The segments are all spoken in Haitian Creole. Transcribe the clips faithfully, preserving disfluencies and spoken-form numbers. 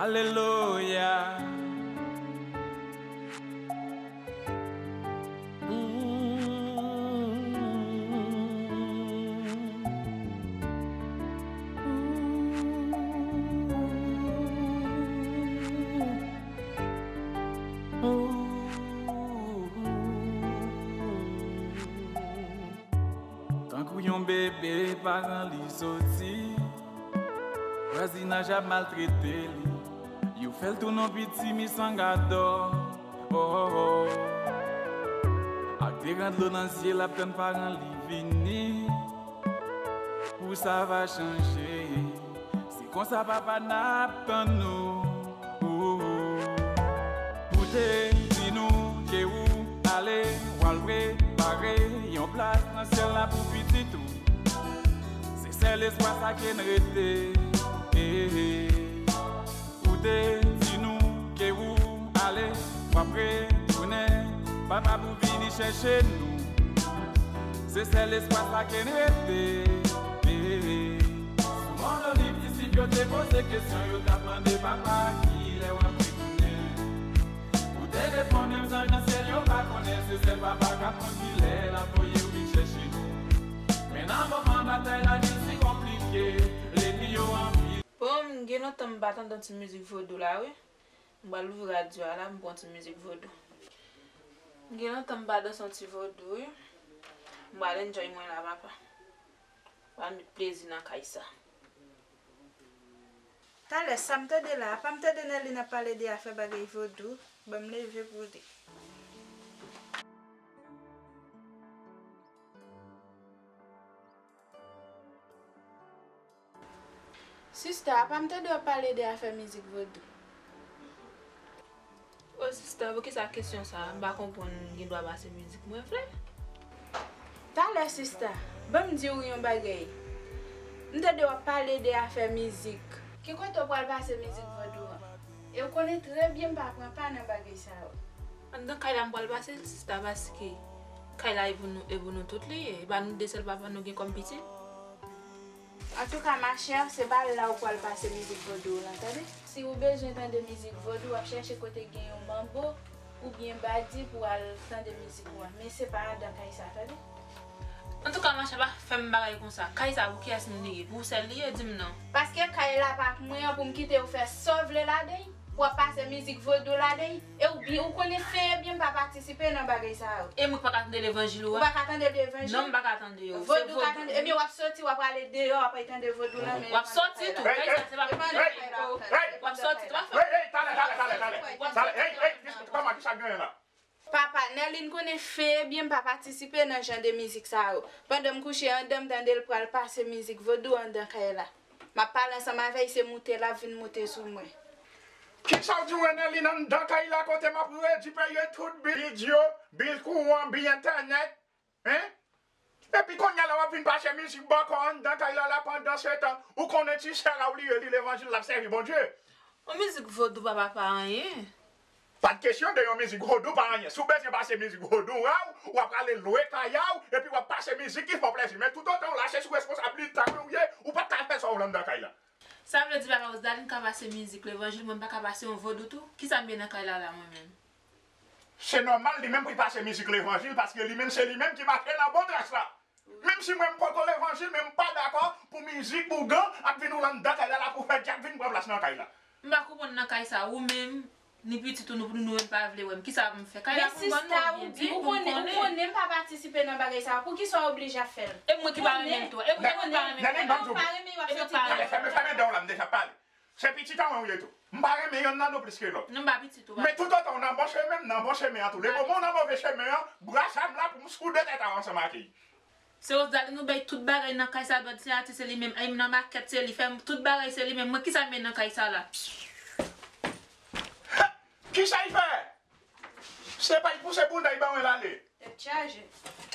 Alelouya. Tankou yon bebe paran li soti, vwazinaj ap maltrete li. Yo fè l tounen yon piti misangadò. Oh, oh, oh. Ak de gran dlo nan zye l ap tann paran li vini pou sa va chanje. Se konsa papa n ap tann nou. Ou te di nou ke ou ale, w al prepare yon plas nan syèl la pou pitit ou. Se sèl espwa sa ke n rete. Ou te di nou ke ou ale, w ap retounen, papa, pou vini chèche nou. Se sèl espwa sa ke n rete. Sou Mòn Oliv, disip yo te poze kesyon, yo t ap mande, papa, kilè w ap retounen? Ou te reponn, menm zanj nan syèl yo pa konnen, se sèl papa k ap konn kilè l ap voye w vin chèche nou. Men nan moman batay la vin si konplike, lènmi yo anpil. Bon, m gen lontan m pa tande yon ti mizik vodou la, wi. M pral louvri radyo a la, m pran ti mizik vodou. M gen lontan m pa danse yon ti vodou, wi. M pral enjoy mwen la, papa. M pral met plezi nan kay sa. Talè, sa m tande la, apa m tande Nerline ap pale de afè bagay vodou? Ban m leve pou w di. Sista, apa m tande w ap pale de afè mizik vodou? O sista, poukisa kesyon sa a? M pa konprann, m gen dwa pase mizik mwen vle? Talè sista, ban m di w yon bagay. M tande w ap pale de afè mizik. Ki kote w pral pase mizik vodou an? E w konnen trè byen m pa pran pa nan bagay sa yo. Anndan kay la m pral pase l sista, paske kay la e pou nou, e pou nou tout li ye. E pa nou de sèl papa nou gen kòm pitit. Antouka, machè, se pa la ou pral pase mizik vodou w lan, tande? Si ou bezwen tande mizik vodou, w ap chèche kote gen yon manbo oubyen badi pou w al tande mizik ou an. Men se pa anndan kay sa, tande? Antouka, machè, pa fè m bagay konsa. Kay sa, pou kiyès li ye? Pou ou sèl li ye? Di m non. Paske kay la pa pou mwen an, pou m kite ou fè sa w vle ladan l. W ap pase mizik vodou ladan l. E ou byen, ou konnen fè byen m pa patisipe nan bagay sa yo. E mwen k pa ka tande levanjil ou a? Ou pa ka tande levanjil? Non, m pa ka tande yo. Vodou ka tande. Ebyen, w ap soti, w ap ale deyò, w ap al tande vodou lan, men w ap soti tou. Kay sa, se pa pou mwen. W ap soti tou, pa fè. Hey, hey, talè, talè, talè, talè. Talè, hey, hey, kòman, kisa k genyen la? Papa, Nerline konnen fè byen m pa patisipe nan jan de mizik sa yo. Pandan m kouche anndan, m tande l pral pase mizik vodou anndan kay la. M ap pale ansanm avè l, se moute l ap vin moute sou mwen. Kisa w di mwen, Nerline, anndan kay la kote m ap redi peye tout bil yo, bil kouran, bil entènèt, en? Epi kounye a la w ap vin pase mizik bòkò anndan kay la, la pandan se tan ou konnen ti sè a w li ye, li levanjil, l ap sèvi Bondye. Yon mizik vodou papa pa anyen. Pa t kesyon de yon mizik vodou pa anyen. Si w bezwen pase mizik vodou a w, w ap prale lwe kay a w, epi w ap pase mizik ki fè w plezi. Men toutotan w la, se sou responsablite w ye, ou pa t ka fè sa w vle anndan kay la. Sa vle di papa Rosedalin ka pase mizik levanjil, mwen m pa ka pase yon vodou tou? Kisa m gen nan kay la la, mwen menm? Se nòmal, li menm pou l pase mizik levanjil, paske li menm se li menm ki mache nan bon tras la. Menm si mwen m poko levanjil, men m pa dakò pou mizik ougan ap vin ou anndan kay la, la pou fè djab vin pran plas nan kay la. M pa konprann nan kay sa, ou menm, ni pitit ou, nou, nou menm pa vle wè m. Kisa pou m fè? Kay la pou m ban nou, ou byen di pou m konnen. Men sista, ou di, ou konnen, ou konnen m pa patisipe nan bagay sa, poukisa w oblije ap fè l? E mwen ki pa renmen l tou. E mwen ki pa renmen l tou. Nèg, ban m di w. Ou pa renmen, w ap soti deyò. Talè, fèmen, fèmen dan w la, m deja pale. Se pitit an mwen ou ye tou. M pa renmen yonn nan nou plis ke lòt. Non, m pa pitit ou, papa. Men toutotan w nan bon chemen, m nan bon chemen an tou. Lemoman w nan move chemen an, brasa m la pou m soude tèt a w ansanm ak li. Se Rosedalin, nou bay tout bagay nan kay sa, dwèt siyati se li menm, ay m nan makèt se li, fè m tout bagay se li menm, mwen kisa m gen nan kay sa la? Ha! Kisa l fè? Se pa l pouse bounda l ban mwen l ale. Tèt chaje.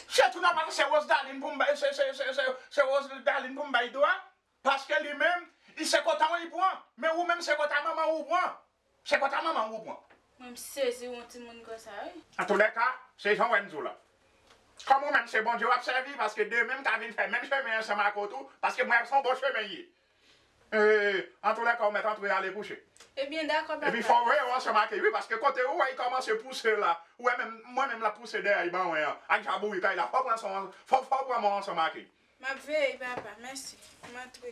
Se tou nòmal, se Rosedalin pou m bay, se, se, se, se, se Rosedalin pou m bay dwa. Paske li menm, li se kòtan w li pran. Men ou menm se kòtan manman w ou pran. Se kòtan manman w ou pran. Mwen m sezi yon timoun konsa, wi. Antoulèka, se jan w wè m di w la. Kòm ou menm se Bondye w ap sèvi, paske demen m ka vin fè menm chemen ansanm ak ou tou, paske mwen se yon bon chemen ye. E, antoulèka, ou mèt antre ale kouche. Ebyen, dakò, papa. Epi fò w veye w ansanm ak li, wi, paske kote ou wè li kòmanse pouse la, ou wè menm, mwen menm l ap pouse dèyè li ban mwen an, ak jan bourik a ye la, fò w pran swen, fò, fò w pran mwen ansanm ak li. M ap veye, papa. Mèsi. M antre.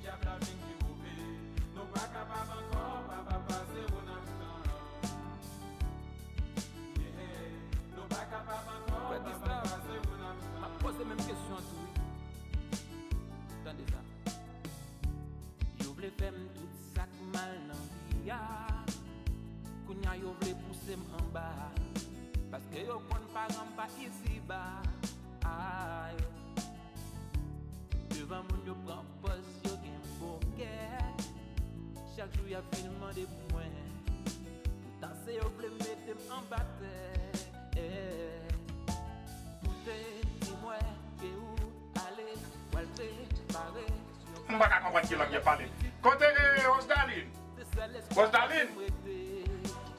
Dyab la vin pi move. Nou pa kapab ankò, papa, pase w nan tan. Yeah. Nou pa kapab ankò, papa, pase w nan tan. M ap poze menm kesyon an tou, wi. Tande sa. Yo vle fè m tout sa k mal nan vi a. Kounye a yo vle pouse m anba. Paske yo konn paran m pa isiba. Ay. Devan moun yo pran pòz yo gen bon kè. Chak jou y ap vin mande pou mwen. Poutan se yo vle mete m anba tè. Koute, di mwen ke ou ale, w al prepare. M pa ka konprann ki lang y ap pale. Kote, eh, Rosdalin? Rosdalin?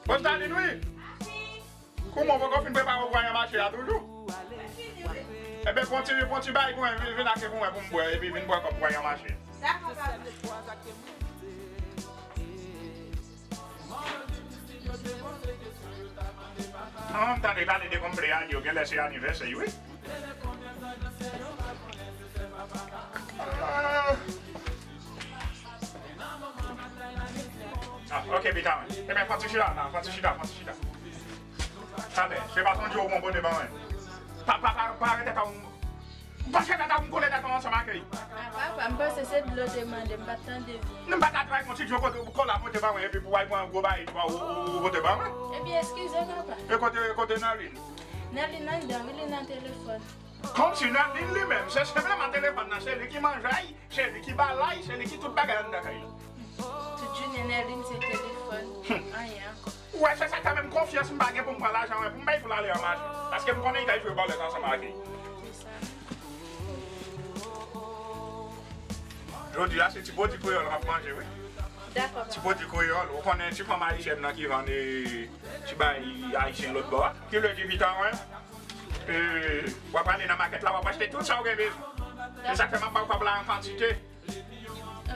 Rosdalin, wi. Kouman, ou poko fin prepare w pou al nan mache a toujou? Ebyen, pran ti, pran ti bay pou mwen, vin, vin ak pou mwen pou m bwè, epi vin bwè kòb pou al nan mache. Dakò, papa. An, m tande pale de konpleyans yo, genlè se anivèsè, wi. Ah. Ah, ok, pita mwen. Ebyen, pran ti chita, nan, pran ti chita, pran ti chita. Talè, se pa sonje ou pran pote ban mwen. Pa, pa, pa, pa rete ta ou. Paske tata m kole tèt ansanm ak li. Ah, papa, m panse se dlo te mande, m pa t tande byen. M pa ka travay konn ti dlo kote ou kole a pote ban mwen, epi pou w al pran gwo bagay, ou, ou, ou pote ban mwen. Ebyen, eskize, papa. E kote, kote Nalin? Nalin anndan, wi, li nan telefòn. Kòmsi Nalin li menm, se senpleman telefòn nan, se li ki manje, se li ki ba lay, se li ki tout bagay anndan kay la. Tout jounen Nalin se telefòn, anyen ankò. Ou wè, se sa k fè menm konfyans m pa gen pou m pran lajan mwen pou m bay pou l ale an mache. Paske m konnen li t al jwe bòlèt ansanm ak li. Se sa. Jodi a, se ti pwodui kreyòl m ap manje, wi. Dakò, papa. Ti pwodui kreyòl, ou konnen ti fanm ayisyèn nan ki vann, eh, ti bay ayisyen lòt bò a. Ki vle di pita mwen, eh, w ap ale nan makèt la, w ap achte tout sa w gen bezwen. Se sa k fè m ap ba w kòb la an kantite.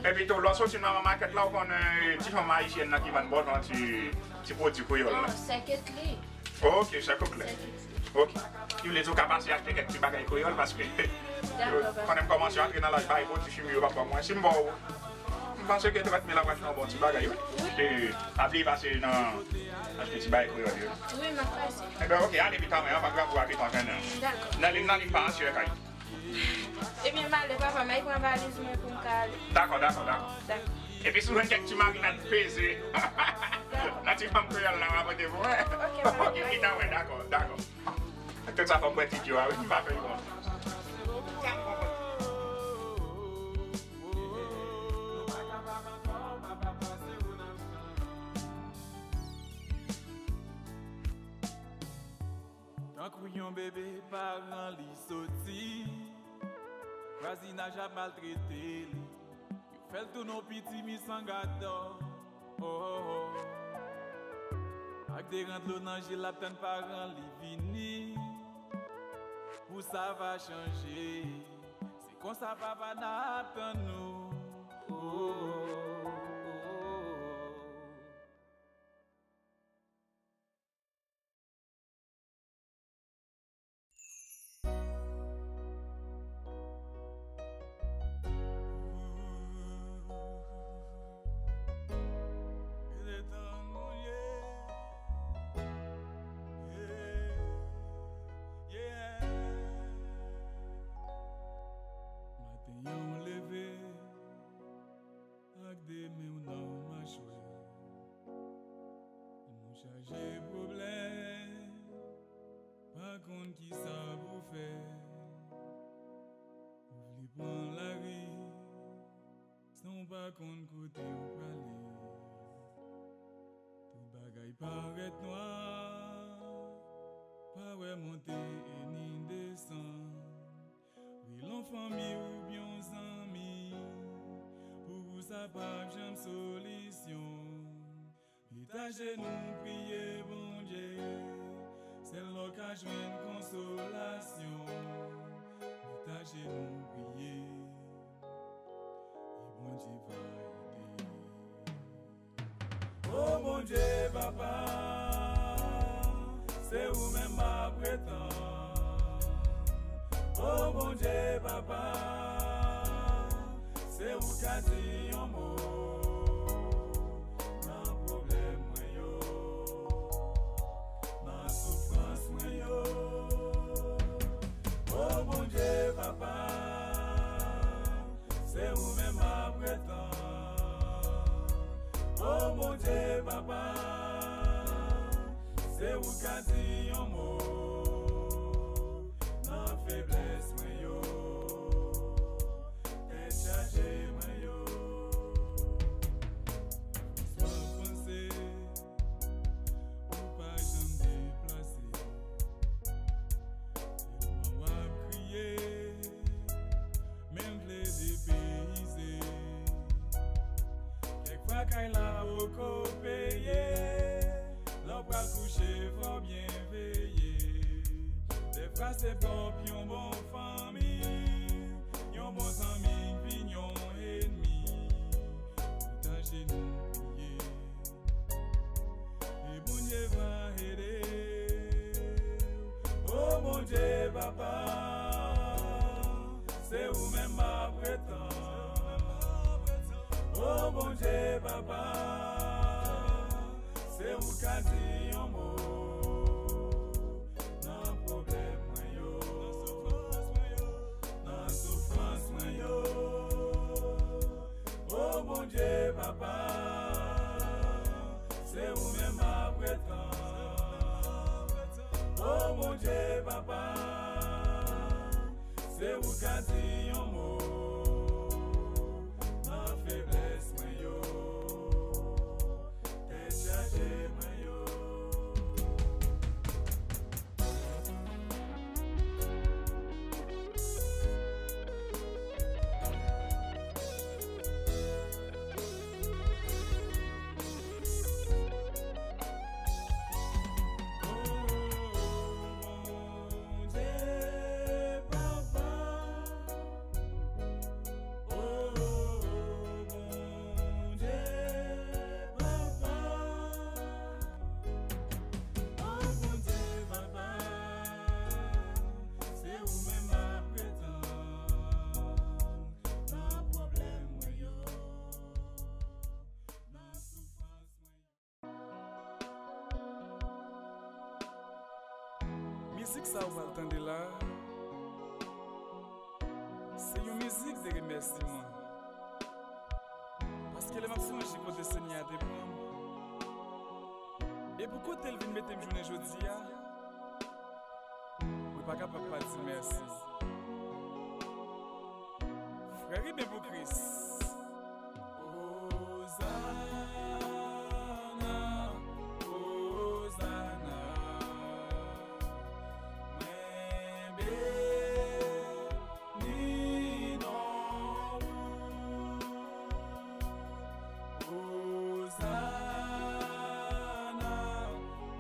Epi tou, lè w soti nan makèt la, ou konnen ti fanm ayisyèn nan ki vann bò jan ti, ti pwodui kreyòl la. Oh, sèkèt li. Ok, sèkèt li. Sèkèt li. Ok. Ki vle di ou ka pase achte kèk ti bagay kreyòl, paske konnen m kòmanse antre nan laj bay pwodui chimik yo p ap ban mwen. Si m ba w, m panse ke trant mil ap achte yon bon ti bagay, wi. Wi. E, pa bliye pase nan achte ti bagay kreyòl yo. Wi, m ap pase. Ebyen, ok, ale pita mwen, an pa grangou a pita mwen. Dakò. Nan li, nan li pa ansye kay. Ebyen, m ale, papa, m al pran valiz mwen pou m ka ale. Dakò, dakò, dakò. Dakò. Epi si w jwenn kèk ti marinad peze nan ti fanm kreyòl la, w a pote pou mwen. Ok, papa. Ok, pita mwen, dakò, dakò. Tout sa fò m pran ti djo a, wi, m pa fè l bon. Tankou yon bebe paran li soti, vwazinaj ap maltrete li. Yo fè l tounen yon piti misangadò. Oh, oh, oh. Ak de ran dlo nan je l ap tann paran li vini. Pou sa va chanje. Se konsa papa n ap tann nou. Oh, oh, oh, oh, oh. Maten an w leve ak de men w nan machwè. Nou chaje pwoblèm, pa konn kisa pou fè. Ou vle pran lari san w pa konn kote w prale. Tout bagay parèt nwa, pa wè monte e ni desann. Rele yon fanmi oubyen yon zanmi, pou ou sa p ap janm solisyon. Met ajenou priye Bondye, sèl la w ka jwenn konsolasyon. Met ajenou priye, e Bondye Divayde. O Bondye Papa, se ou menm m ap pretann. O Bondye Papa, se ou ka di yon mo nan pwoblèm mwen yo, nan soufrans mwen yo. O Bondye Papa, se ou menm m ap pretann. O Bondye Papa, se ou ka di yon mo nan feblès mwen yo, tèt chaje mwen yo. Panse ou pa janm deplase. Telman w ap kriye, men m vle depeyize. Kèk fwa kay la poko peye, lè w pral kouche fò w byen veye. Dèfwa se pwòp yon bon fanmi, yon bon zanmi k vin yon ènmi. Ou ta jenou priye. E Bondye va ede w. O Bondye Papa, se ou menm m ap pretann. O Bondye Papa, se ou ka di yon mo nan pwoblèm mwen yo, nan soufrans mwen yo. O Bondye Papa, se ou menm m ap pretann. O Bondye Papa, se ou ka di yon mo nan feblès mwen yo, tèt chaje mwen yo. Mizik sa ou pral tande la, se yon mizik de remèsiman. Paske lè m ap sonje kote Senyè a te pran m, e pou kote l vin mete m jounen jodi a, mwen pa kapab pa di mèsi. Frè Riben pou Kris. Ozana, Ozana, mwen beni non ou. Ozana,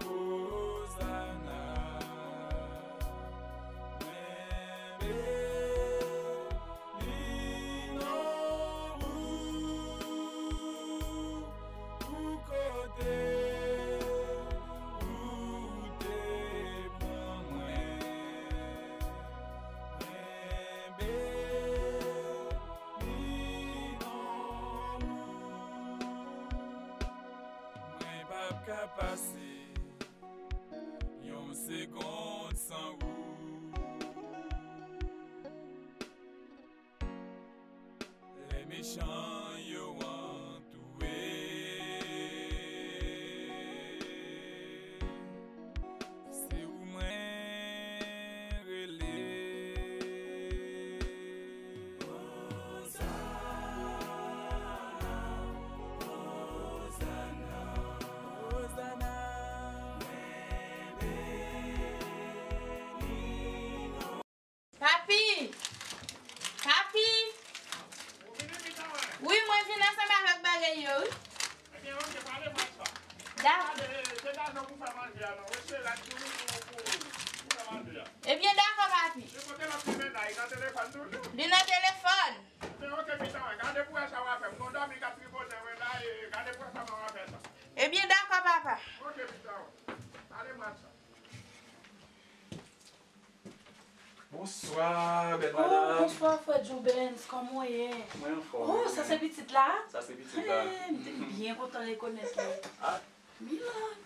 Ozana, mwen beni non ou pou kote ou te pran mwen. Mwen beni non ou. Mwen p ap ka pase yon segonn san ou. Lè mechan yo antoure, se ou mwen rele. Ozana, Ozana, Ozana, mwen beni non. Papi! Papi! Wi, mwen vin ansanm avèk bagay yo, wi. Ebyen, oke, pale mwen sa. Dakò. Gade, se lajan pou fè manje a, non. Wi, se la ki pou, pou, pou fè manje a. Ebyen, dakò, papi. Li kote lòt ti mennaj, nan telefòn toujou. Li nan telefòn. Ebyen, oke, pitan, gade pou wè sa w a fè. Bonswa, bèl Oh, madam. Bonswa, frè Joubens, kòman w ye? Mwen anfòm, Oh, e sa ou se menm? Pitit la? Sa se pitit la. Hey, m te byen kontan rekonèt li. Ah. Milan.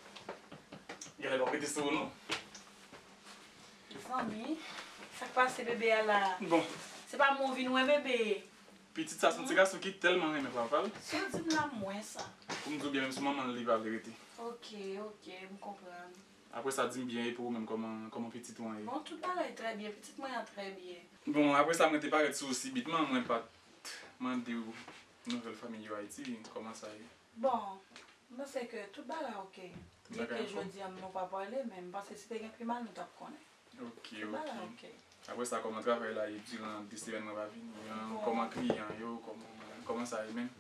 Genlè m ap rete sou ou, non? Mezanmi, sa k pase bebe a la? Bon. Se pa mwen w vin wè bebe? Pitit sa se yon ti gason ki tèlman renmen papa l. Si w di m la, m wè sa. Pou m di w byen, menm si manman l, li pa vle rete. Ok, ok, m konprann. Apre sa, di m byen, e pou ou menm, kòman, kòman pitit ou an ye? Bon, tout bagay trè byen, pitit mwen an trè byen. Bon, apre sa, mwen te parèt sou ou sibitman, mwen pa t mande w nouvèl fanmi yo Ayiti, kòman sa ye? Bon, m panse ke tout bagay ok. Tout bagay anfòm. Byenke jodi a nou pa pale, men m panse si te gen pi mal, nou t ap konnen. Ok, Tout bagay ok. Ok. Apre sa, kòman travay la ye diran de semèn mwen pa vini an? Bon. Kòman kliyan yo? Kòman, kòman sa ye menm?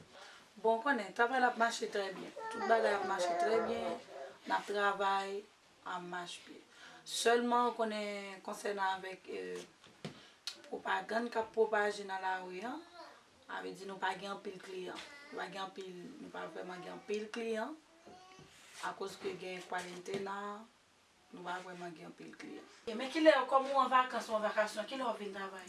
Bon, ou konnen, travay la ap mache trè byen. Tout bagay ap mache trè byen. N ap travay, ap mache byen. Sèlman, ou konnen, konsènan avèk, eh, pwopagann k ap pwopaje nan lari an, sa vle di nou pa gen anpil kliyan. Nou pa gen anpil, nou pa vrèman gen anpil kliyan. Akoz ke gen kwarantena, nou pa vrèman gen anpil kliyan. E men kilè, kòm ou an vakans, ou an vakasyon, kilè w ap vin travay?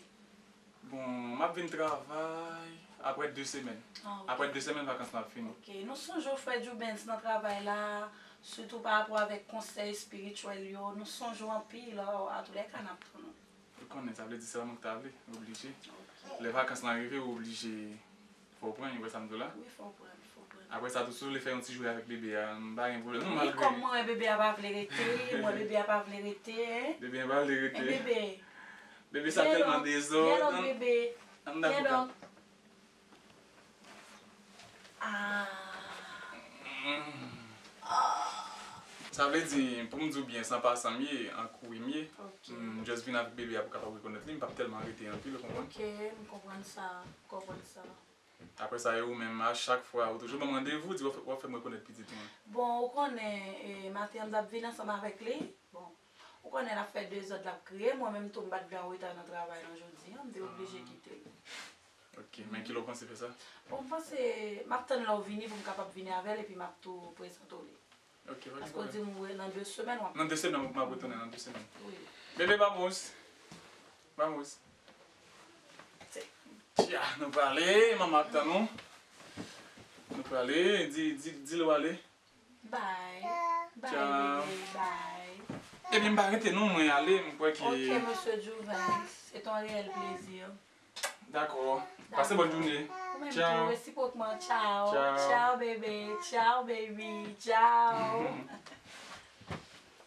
Bon, m ap vin travay apre de semèn. Ah, ok. Apre de semèn, vakans lan ap fini. Ok. Nou sonje w, frè Joubens, nan travay la, sitou pa rapò avèk konsèy espirityèl yo. Nou sonje w anpil, a, a toulèka, n ap tann ou. Ou konnen, sa vle di se pa mwen ki ta vle, oblije. Ok. Lè vakans lan rive, ou oblije Fò w pran, ou wè sa m di w la? Wi, fò w pran, fò w pran. Apre sa tou, si w vle fè yon ti jwe avèk bebe a, m pa gen pwoblèm non, Wi, malgre kòm mwen wè bebe a pa vle rete, mwen wè bebe a pa vle rete, en? Bebe a pa vle rete. E bebe? Bebe sa tèlman dezòd. Gen lòt bebe. Gen lòt. Ah. Sa vle di, pou m di w byen, san pasan m ye, an kouri m ye. Ok. M just vin avèk bebe a pou kapab rekonèt li, m p ap tèlman rete anpil, ou konprann? Ok, m konprann sa, m konprann sa. Apre sa, e ou menm, a chak fwa, ou toujou ban m randevou, di w ap fè, w ap fè m rekonèt pitit ou an. Bon, ou konnen, e, maten an, m t ap vin ansanm avèk li. Bon, ou konnen l ap fè dezòd, l ap kriye. Mwen menm tou, m pa t vle an reta nan travay lan jodi an, m te oblije kite l. Ok, men kilè w panse fè sa? Bon, m panse, m ap tann lè w vini pou m kapab vini avè l, epi m ap tou prezante w li. Ok, pa gen pwoblèm. Paske w di m, wi, nan de semèn, w ap Nan de semèn, m ap retounen nan de semèn. Wi. Bebe, vamos. Vamos. Tya, nou prale, manman ap tann nou. Nou prale, di, di, di l w ale. Bye. Bye, Tchao. Bebe, bye. Ebyen, m pa rete non, mwen ale, m kwè ke Ok, mesye Juvens, c'est un réel plaisir. Dakò. Pase bòn jounen. Ou menm tou, Tchao. Resipwokman. Tchao. Tchao. Tchao, bebe. Tchao, baby. Tchao.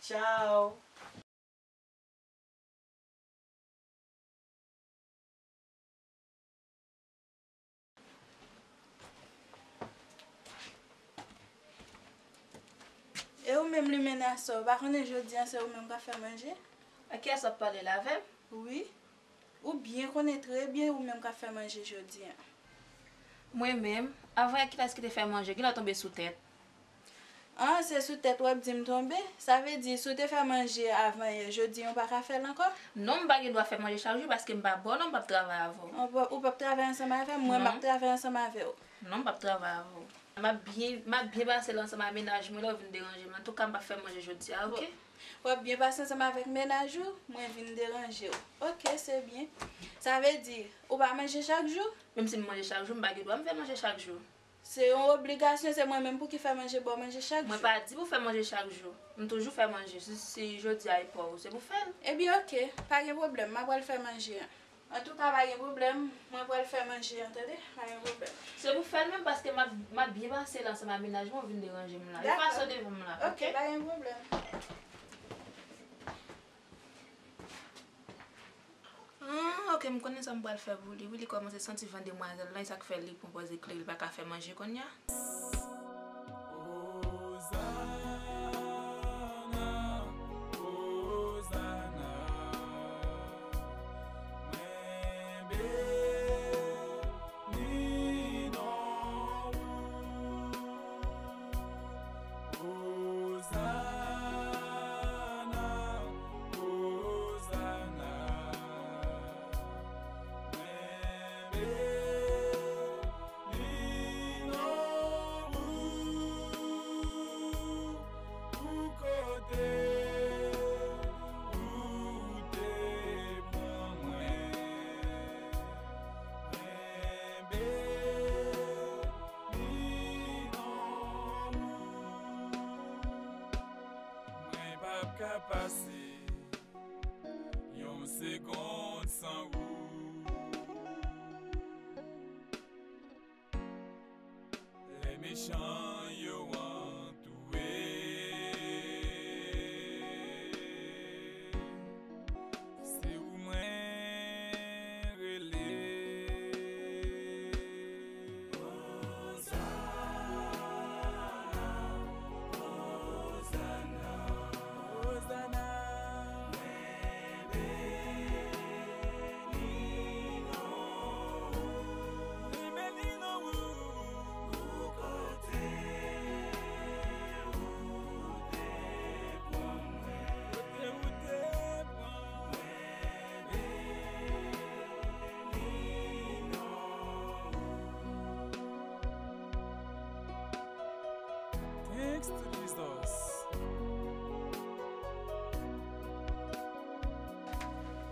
Tchao. E ou menm, Limena, sa, ou pa konnen jodi a se ou menm k ap fè manje? A kiyès w ap pale la, avè m? Wi. Ou byen konnen trè byen ou menm k ap fè manje jodi a. Mwen menm? Avan yè, kilès ki te fè manje? Kilè w tonbe sou tèt? Ah, se sou tèt w ap di m tonbe? Sa vle di, si w te fè manje avan yè, jodi a w pa ka fè l ankò? Non, m pa gen dwa fè manje chak jou paske m pa ba w non, m p ap travay avè w. Ou p-, ou p ap travay ansanm avè m? Mwen, m ap Non. travay ansanm avè w. Non, m p ap travay avè w. M ap byen, m ap byen pase la ansanm ak mennaj mwen, lè w vin deranje m. Antouka, m p ap fè manje jodi a, oke? W ap byen pase ansanm avèk mennaj ou, mwen vin deranje w. Oke, se byen. Sa vle di, ou pa manje chak jou? Menm si m manje chak jou, m pa gen dwa m fè manje chak jou. Se yon obligasyon, se mwen menm pou ki fè manje ba w manje chak jou. Mwen pa di pou fè manje chak jou. M toujou fè manje. Si, si jodi a e pa w, se pou fè l. Ebyen, oke, pa gen pwoblèm, m ap pral fè manje an. Antouka, pa gen pwoblèm, mwen pral fè manje an, tande? Pa gen pwoblèm. Se pou fè l menm, paske m ap, m ap byen pase la ansanm ak mennaj mwen, w vin deranje m la. Dakò. Efase w devan m la, oke? Oke, pa gen pwoblèm. Ah, oke, m konnen sa m pral fè pou li. Wi, li kòmanse santi van demwazèl lan, e sa k fè li pran pòz ekle, li pa ka fè manje kounye a. Ozana, Ozana, mwen beni non ou. Ozana, Ozana, mwen beni non Ka pase yon segonn san ou. Lè mechan yo antoure, se ou mwen rele. Ozana, Ozana, Ozana. Mwen beni non ou, mwen beni non ou, pou kote ou te pran mwen, kote ou te pran mwen, beni non ou. Thanks to Jesus.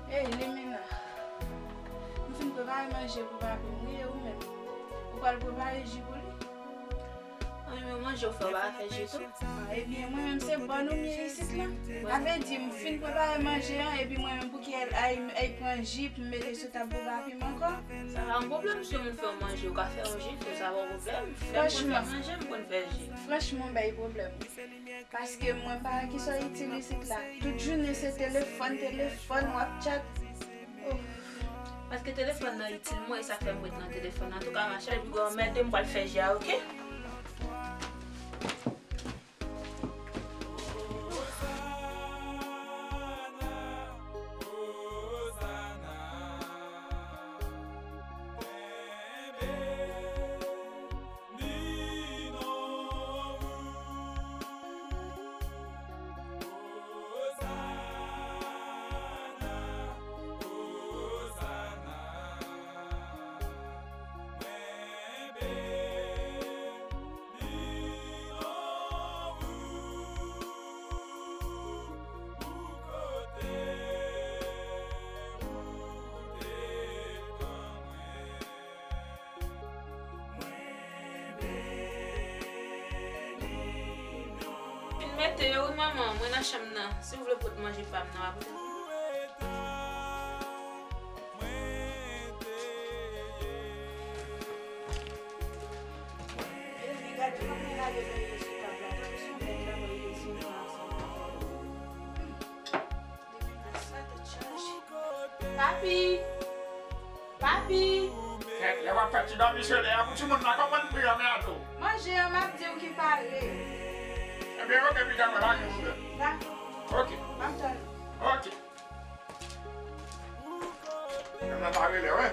Hey, Limena. M fin prepare manje pou papi m, wi, e ou menm? Ou pral prepare ji pou li? Wi, men manje ou fè, ou pa fè ji tou? Ah, ebyen, mwen menm, se bòn ou m ye isit la. Sa vle di, m fin prepare manje an, epi mwen menm, pou ki al, al, al pran ji pou m mete sou tab pou papi m ankò? Sa pa yon pwoblèm, si yon moun fè yon manje, ou ka fè yon ji tou, sa pa yon pwoblèm. Fè m konn fè manje, m konn fè ji. Franchman, bay pwoblèm. Paske mwen pa wè kisa w itil isit la. Tout jounen se telefòn, telefòn, w ap tchat. Oh. Paske telefòn nan itil mwen, e sa k fè m ret nan telefòn nan. Antouka, machè, depi granmèt m pral fè ji a, oke? Fin mete yo wi manman, mwen nan chanm nan. Si w vle pot manje pa m nan, w a pote. Papi! Papi! Lè w ap fè ti dòmi se lè a pou timoun nan konprann pri an men ato. Manje an m ap di w ki pare. Ebyen, oke, piga mwen pa gen pwoblèm. Dakò. Oke. M ap tann ou. Oke. Mwen pa rele, wi.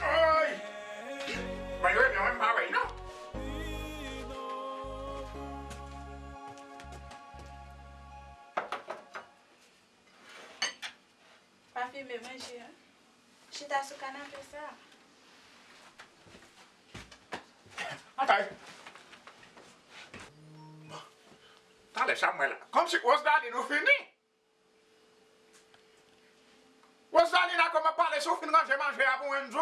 Ay! Mwen rele, mwen pa wè, non. Pa fimen manje an. Chita sou kanape sa. Atay. Bon. Talè sa mwen la. Kòmsi Rosaline ou fini? Rosaline, a kòman pale si w fin ranje manje a pou mwen m di w?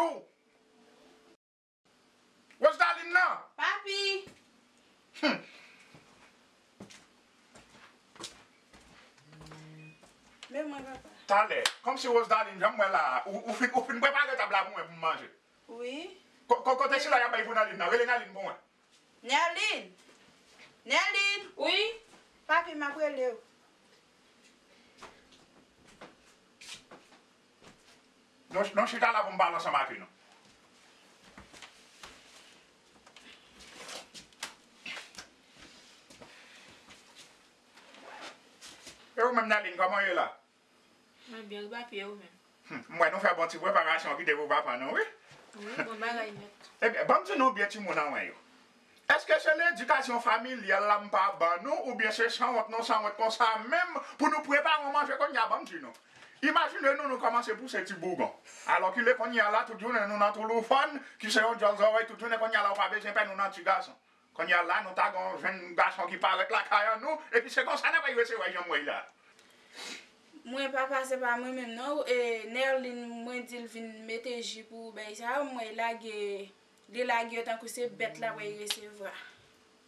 Rosaline nan! Papi! Hmm. Men mwen, papa. Talè, kòmsi Rosaline, jan m wè la, ou, ou fin, ou fin prepare tab la pou mwen pou m manje. Wi. Ko-, ko-, kote sila y ap bay pou Naline nan? Rele Naline pou mwen. Nerline! Nerline! Wi? Papi, m ap rele w. Non, non, chita la pou m pale ansanm ak li, non. E ou menm, Naline, kòman w ye la? Mwen byen, wi, papi, e ou menm? Hmm, m wè nou fè bon ti preparasyon kite pou papa nou, wi. Wi, bon bagay nèt. Ebyen, ban m di nou byen timoun an mwen yo. Èske se ledikasyon familyal la m pa ban nou, oubyen se sanwont nou sanwont konsa menm pou nou prepare yon manje kounye a, ban m di nou? Imajine nou, nou kòmanse pouse ti bougon. Alòkile kounye a la, tout jounen nou nan touloufòn, ki se yon djòl zòrèy, tout jounen kounye a la, ou pa bezwen pè nou nan ti gason. Kounye a la, nou ta gen yon jèn gason ki parèt lakay an nou, epi se konsa n ap resevwa jan m wè l la. Mwen, papa, se pa mwen menm non, e, Nerline, mwen di l vin mete ji pou bèy sa yo, mwen lage, li lage yo tankou se bèt la pou l resevwa.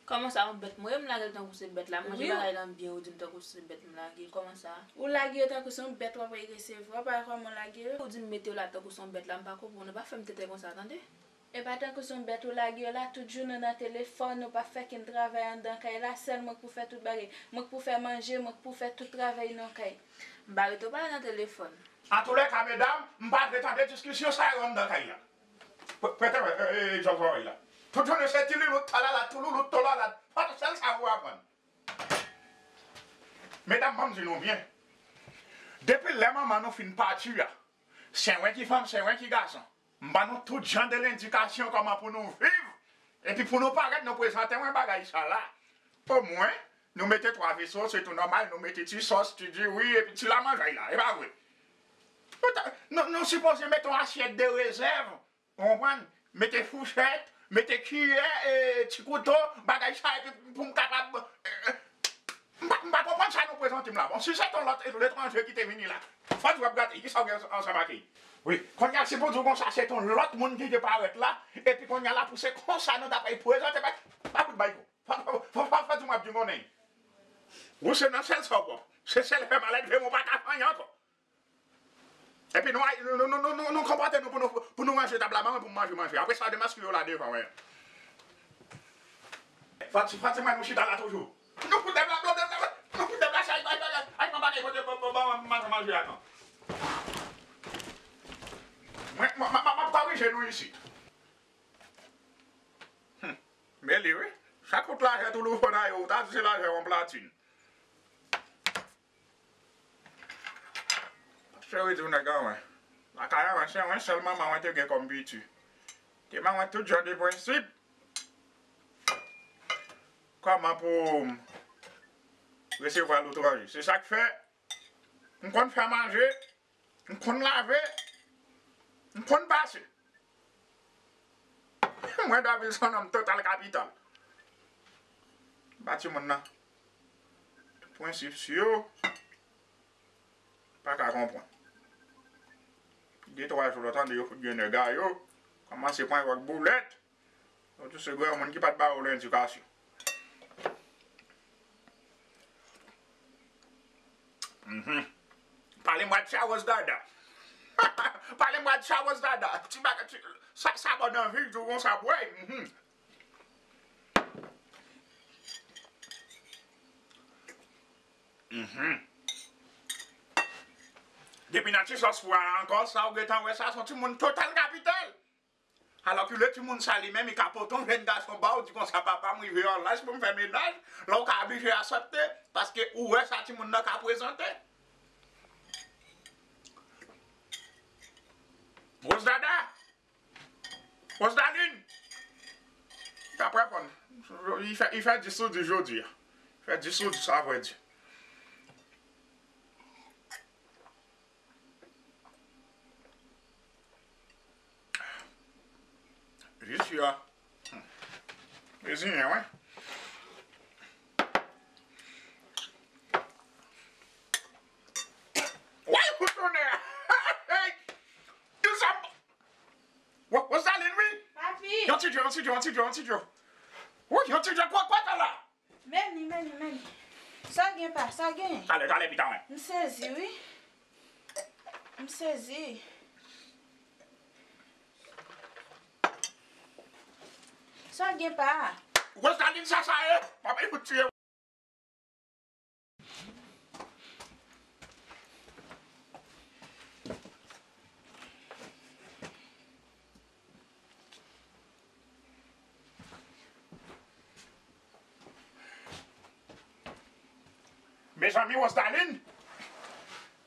Kòman sa, yon bèt mwen ye, m lage l tankou se bèt la? M manje bagay lan byen, ou di m tankou se bèt m lage l. Kòman sa? Ou lage yo tankou se yon bèt w ap resevwa, pa kòman w lage yo. Ou di m mete yo la tankou se yon bèt la, m pa konprann. Ou pa fè m tenten konsa, tande? E pa tankou se yon bèt ou lage yo la, tout jounen nan telefòn, ou pa fè kenn travay anndan kay la, sèl mwen k pou fè tout bagay. Mwen k pou fè manje, mwen k pou fè tout travay nan kay. M pa rete w pale nan telefòn. Antoulèka, medam, m pa vle tande diskisyon sa yo anndan kay la. Pre-, prete mwen, e, e, e, djòl zòrèy la. Tout jounen se ti lilout, talala, touloulout, tolala. Fòk sèl sa ou aprann. Medam, ban m di nou byen. Depi lè manman nou fin pati a, se mwen ki fanm, se mwen ki gason. M ban nou tout jan de lendikasyon kòman pou nou viv. Epi pou nou parèt, nou prezante mwen bagay sa la. Omwen, nou mete twa veso, se tou nòmal, nou mete ti sòs, ti diri, epi ti lamanjay la, e pa vre? Nou ta, nou, nou sipoze mete yon asyèt de rezèv, ou konprann? Mete fouchèt, mete kiyè, e, ti kouto, bagay sa, epi pou m kapab, e, e, m pa, m pa konprann sa nou prezante m la. Bon, si se t on lòt letranje ki te vini la, fò di w ap gate, kisa w gen ansanm ak li? Wi, kounye a, si pou di w konsa, se t on lòt moun ki te parèt la, epi kounye a la, pou se konsa nou t ap prezante, pa, pa fout bay kou. Fò, fò, fò, fò, fò di m w ap di konnen. Ou se nan sèl sa w pwòp. Se sèl fè malèt, vre, mwen pa ka fè anyen ankò. Epi nou, nou, nou konpòte nou pou nou, pou nou ranje tab la, ban mwen pou m manje manje. Apre sa, demaske yo la devan, wè. Fati, Fati, mwen, nou chita la toujou. Nou fout dèb la, nou fout dèb la, chay, chay, chay, chay, mwen bagay kote, ban, ban, ban, ban, manje manje a, non. Mwen, mwen, mwen, mwen korije nou isit. Hmm. Men li, wi. Chak kout lajè tou lou fò nan yo, ou ta di se lajè yon platin. Cheri di w nèg an mwen. Lakay an mwen, se mwen sèl manman mwen te gen kòm piti. Te ban mwen tout jan de prensip. Kòman pou m resevwa letranje. Se sa k fè, m konn fè manje, m konn lave, m konn pase. Mwen Davilson, nonm total kapital. Ba timoun nan. Tout prensip si yo. Pa ka konprann. De twa jou lòt ane yo fout gen nèg a yo. Kòmanse pran yo ak boulèt. Yo tou se granmoun ki pa t ba yo lendikasyon. Mhm. Pale mwa de sa, Rose Dada. Pale mwa de sa, Rose Dada. Ti bagay, ti, sa, sa ba w anvi di w konsa, bwè. Mhm. Mhm. Depi nan ti sòs pwa a ankò, sa w gentan wè sa, se yon timoun total kapital. Alòkile timoun sa li menm, li ka pote yon jèn gason ba w, di konsa, papa m rive an laj pou m fè menaj, la w ka blije aksepte, paske ou wè sa timoun nan ka prezante. Rose Dada, Rose Darline, ta prè konn, li fè, li fè dis sou dis jodi a. Fè dis sou dis, sa vrè di. Jis ya. Reziyen, wi. Woy, pou tonè! Hey! Ki sa? Wo-, Rosaline, wi! Papi! Yon ti djo, yon ti djo, yon ti djo, yon ti djo. Wi, yon ti djo, kwa, kwa, ta la? Men li, men li, men li. Sa w gen pa, sa w gen? Talè, talè, pita mwen. M sezi, wi. M sezi. Sa w gen pa? Rosaline, sa sa ye? Papa, li fout tiye. Mezanmi, Rosaline!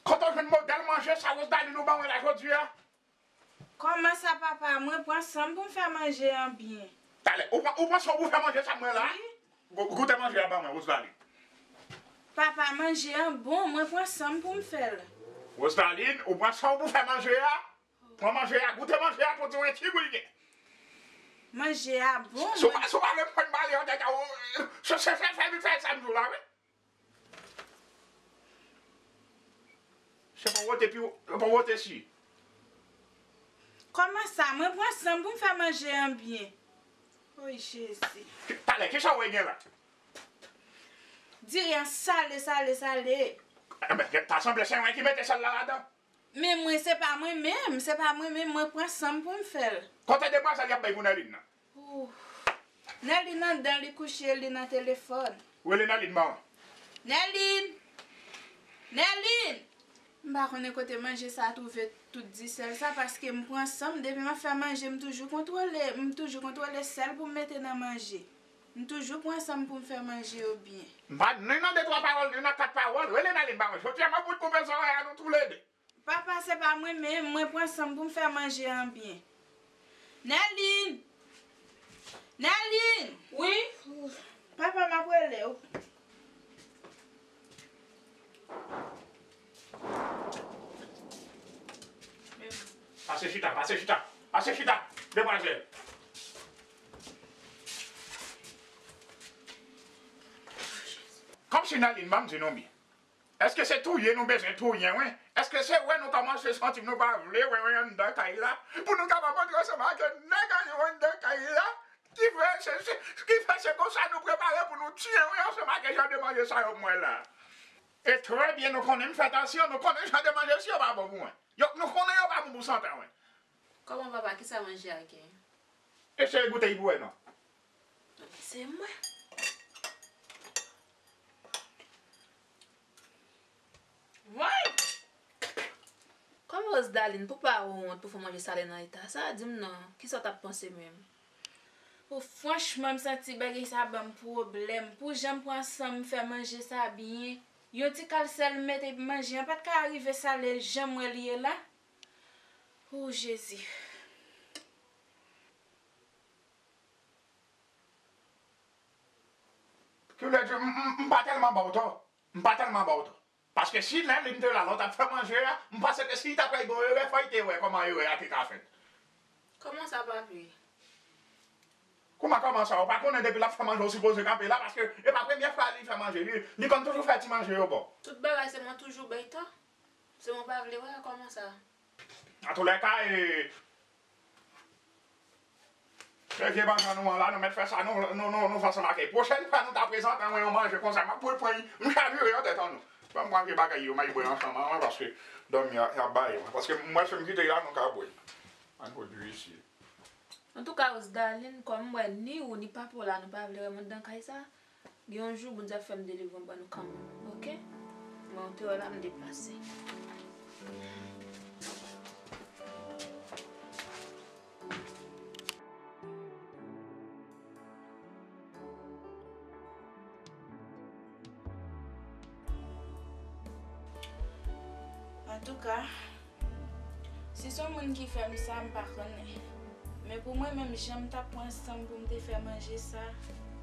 Kote w jwenn modèl manje sa, Rosaline, ou ban mwen la jodi a? Kòman sa, papa? Mwen pran san m pou m fè manje an byen. Talè, ou pran, ou pran san w pou fè manje sa mwen la? Wi. Gou-, goute manje a ban mwen, Rosaline. Papa, manje an bon, mwen pran san m pou m fè l. Rosaline, ou pran san w pou fè manje a? Pran manje a, goute manje a pou di w ki gou l gen. Manje a bon, si w pa, si w pa vle pran bale an tèt a w, se, se, fè, fè, fè sa m di w la, wi. Se pa wote pi, pa wote si. Kòman sa? Mwen pran san m pou m fè manje an byen. Oy, Jezi. Talè, kisa w wè gen la? Diri an sale, sale, sale. Enben, ta sanble se mwen ki mete sèl la ladan. Men mwen, se pa mwen menm, se pa mwen menm, mwen pran san m pou m fè l. Kote demwazèl y ap bay pou Nèlin nan? Ooh. Nèlin anndan, li kouche, li nan telefòn. Rele Nèlin ban mwen. Nèlin! Nèlin! M pa konnen kote manje sa twouve tout disèl sa, paske m pran san m, depi m ap fè manje, m toujou kontwole, m toujou kontwole sèl pou m mete nan manje. M toujou pran san m pou m fè manje yo byen. M pa ni nan de twa pawòl, ni nan kat pawòl. Rele Nèlin ban mwen. Jodi a, m ap bout koupe zòrèy a nou toulede. Papa, se pa mwen menm, mwen pran san m pou m fè manje an byen. Nèlin! Nèlin! Wi? Papa, m ap rele w. Pase chita, pase chita, pase chita, demwazèl. Kòmsi Nèlin, ban m di nou byen. Èske se touye nou bezwen touye mwen? Èske se wè nou kòmanse santi nou pa vle wè mwen anndan kay la? Pou nou kapab antre ansanm ak nèg a yo anndan kay la? Ki fè se, se, ki fè se konsa nou prepare pou nou tiye mwen ansanm ak jan de manje sa yo mwen la? E trè byen nou konnen m fè tansyon, nou konnen jan de manje si yo pa bon pou mwen. Yo, nou konnen yo pa bon pou sante mwen. Kòman papa, kisa manje a gen? Eseye goute l pou wè non. Se mwen. Woy! Kòman Rose Darline, pou pa ou wont pou fè manje sale nan eta sa, di m non, kisa w t ap panse menm? O, franchman, m santi bagay sa ban m pwoblèm. Pou jan m pran san m fè manje sa byen, yon ti kal sèl m mete epi manje an pa t ka rive sale jan m wè l ye la. O, Jezi. Ki vle di, m, m, m pa tèlman ba w tò. M pa tèlman ba w tò. Paske si Nèlin te la lè w t ap fè manje a, m panse ke si l ta pral gen yon erè, fò l te wè kòman erè a te ka fèt. Kòman sa, papi? Kòman, kòman sa? Ou pa konnen depi l ap fè manje, ou sipoze kanpe la, paske e pa premye fwa li fè manje. Li, li konn toujou fè ti manje yo ba w. Tout bagay se mwen toujou bay tan. Se mwen pa vle wè, kòman sa? Antoulèka, e, e vye manjan nou an la, nou mèt fè sa, nou, nou, nou, nou fè ansanm ak li. Pwochèn fwa nou ta prezante mwen yon manje konsa, m ap pran, pran, m chavire yon tèt an nou. Ban m pran vye bagay yo, m al bwè ansanm an, paske dòmi a, y ap bay mwen. Paske m wè si m kite la, nou ka bwè. Ann pwodui isi. Antouka, Rose Darline, kòm m wè ni ou ni papa w la, nou pa vle wè m anndan kay sa, gen yon jou, Bondye ap fè m delivre m ban nou kanmenm, oke? Mwen, ou te wè la, m deplase. Antouka, si se yon moun ki fè m sa, m pa konnen. Men pou mwen menm, jan m t ap pran san m pou m te fè manje sa,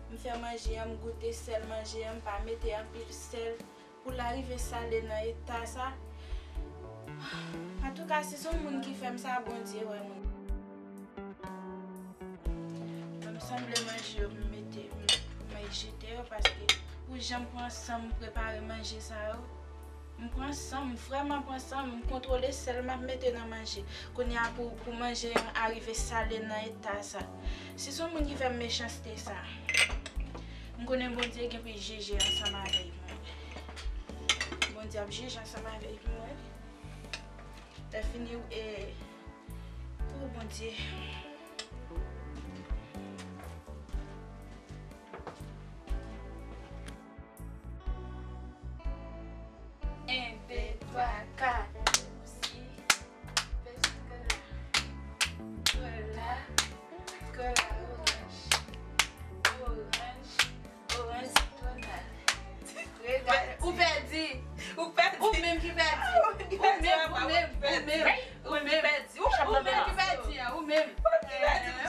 m fè manje an, m goute sèl manje an, m pa mete anpil sèl pou l arive sale nan eta sa. Antouka, si se yon moun ki fè m sa, Bondye wè moun. Mwen, m sanble manje yo, m mete, m, m jete yo, paske pou jan m pran san m prepare manje sa yo, m pran san m, m vrèman pran san m, m kontwole sèl m ap mete nan manje. Kounye a pou, pou manje an arive sale nan eta sa. Si se yon moun ki fè m mechanste sa, m konnen Bondye gen pou l jije ansanm avèk mwen. Bondye ap jije ansanm avèk mwen. Lè fini, e, o Bondye. En, de, twa, kat. Isi. Pèsi kola. Kola. Kola oranj. Oranj. Oranj sitwonal. Ou pèdi. Ou pèdi. Ou menm ki pèdi. Ou menm, ou menm, ou menm, ou menm. Ou menm ki pèdi an, ou menm.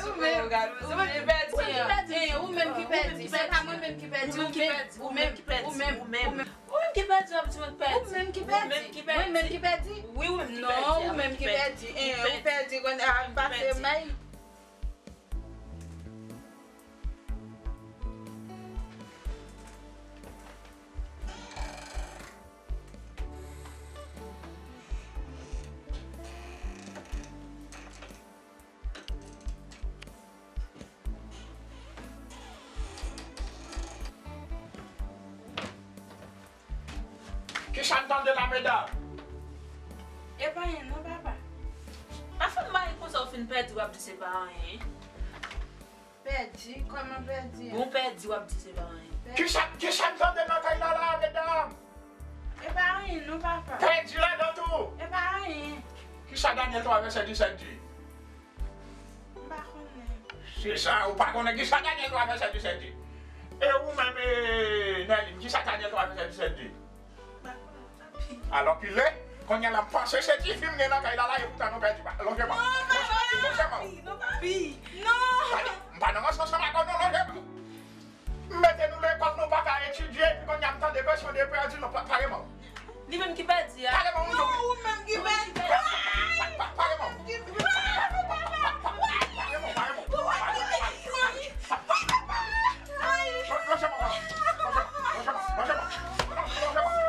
Ou menm ki pèdi an. Ou menm ki pèdi. Se pa mwen menm ki pèdi, ou menm, ou menm, ou menm, ou menm. Ou menm ki pèdi, w ap di mwen pèdi. Ou menm ki pèdi. Mwen menm ki pèdi? Wi, ou menm ki pèdi. Non, ou menm ki pèdi. Ou pèdi. Ou pèdi, konn, a, pase may. Sa n tande la, medam? E pa anyen non, papa. Pa fè m mari konsa, ou fin pèdi, w ap di se pa anyen. Pèdi? Kòman pèdi a? Bon, pèdi, w ap di se pa anyen. Kisa, kisa n tande nan kay la, la, medam? E pa anyen non, papa. Pèdi ladan tou. E pa anyen. Kisa Danyèl twa vèsè disèt di? M pa konnen. Se sa, ou pa konnen kisa Danyèl twa vèsè disèt di? E ou menm, e, Nèlin, kisa Danyèl twa vèsè disèt di? M pa konnen, papi. Alòkile, kounye a la m panse se tifi m gen nan kay la la, e poutan nou pèdi pa. Lonje men w. Non, papi, non, papi, non. Gade, m pa nan ranse ansanm ak ou non, lonje men w. M mete nou lekòl, nou pa ka etidye, epi kounye a m tande kesyon de pèdi, non, pa, pare men w. Li menm ki pèdi a. Pare men w, m di w. Non, ou menm ki pèdi. Pa, pa, pare men w. Pare men w, pare men w. Pare men w. Lonje men w. Lonje men w. Lonje men w. Lonje men w. Lonje men w.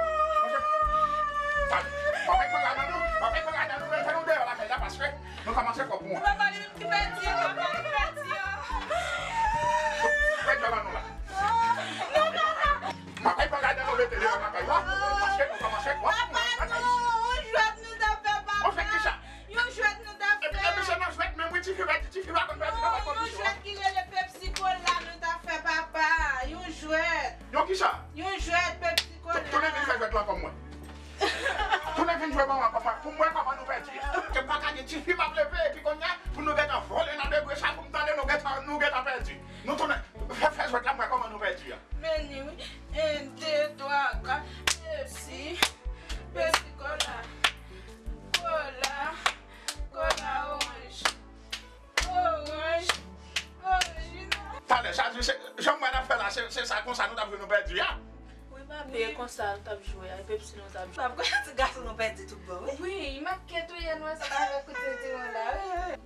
Gade, m ap pran ladan nou, m ap pran ladan nou, mete nou deyò lakay la, paske nou kòmanse fò pou mwen. Papa, li menm ki pèdi a, papa, li pèdi a. Pèdi a ba nou la. Non, papa. M ap pran ladan nou, mete deyò lakay la, paske nou kòmanse fò pou mwen. Papa, non, yon jwèt nou t ap fè, papa. Ou fè kisa? Yon jwèt nou t ap fè. Epi, epi se nan jwèt menm, wi, tifi pèdi, tifi pa konn pèdi nan kondisyon. Non, yon jwèt ki rele Pepsi Cola nou t ap fè, papa. Yon jwèt. Yon kisa? Yon jwèt Pepsi Cola. Tounen vin fè jwèt la kòm mwen. Tounen vin jwe ban mwen kòman, pou m wè kòman nou pèdi. Ke m pa ka gen tifi m ap leve, epi kounye a, pou nou gentan vole nan degre sa, pou m tande nou gentan, nou gentan pèdi. Nou tounen, fè, fè jwèt la, m wè kòman nou pèdi a. Meni, wi. En, de, twa, kat. Pepsi. Pepsi Cola. Cola. Cola oranj. Oranj. Oranj. Talè, sa di, se, jan m wè n ap fè la, se, se sa konsa nou t ap jwe nou pèdi a. Wi, papi, e konsa nou t ap jwe a, e Pepsi nou t ap jwe. Pap, konn ti gason nou pèdi tout bon, wi. Wi, maket ou ye, nou wè sa pa fè kout sentiwon la, wi.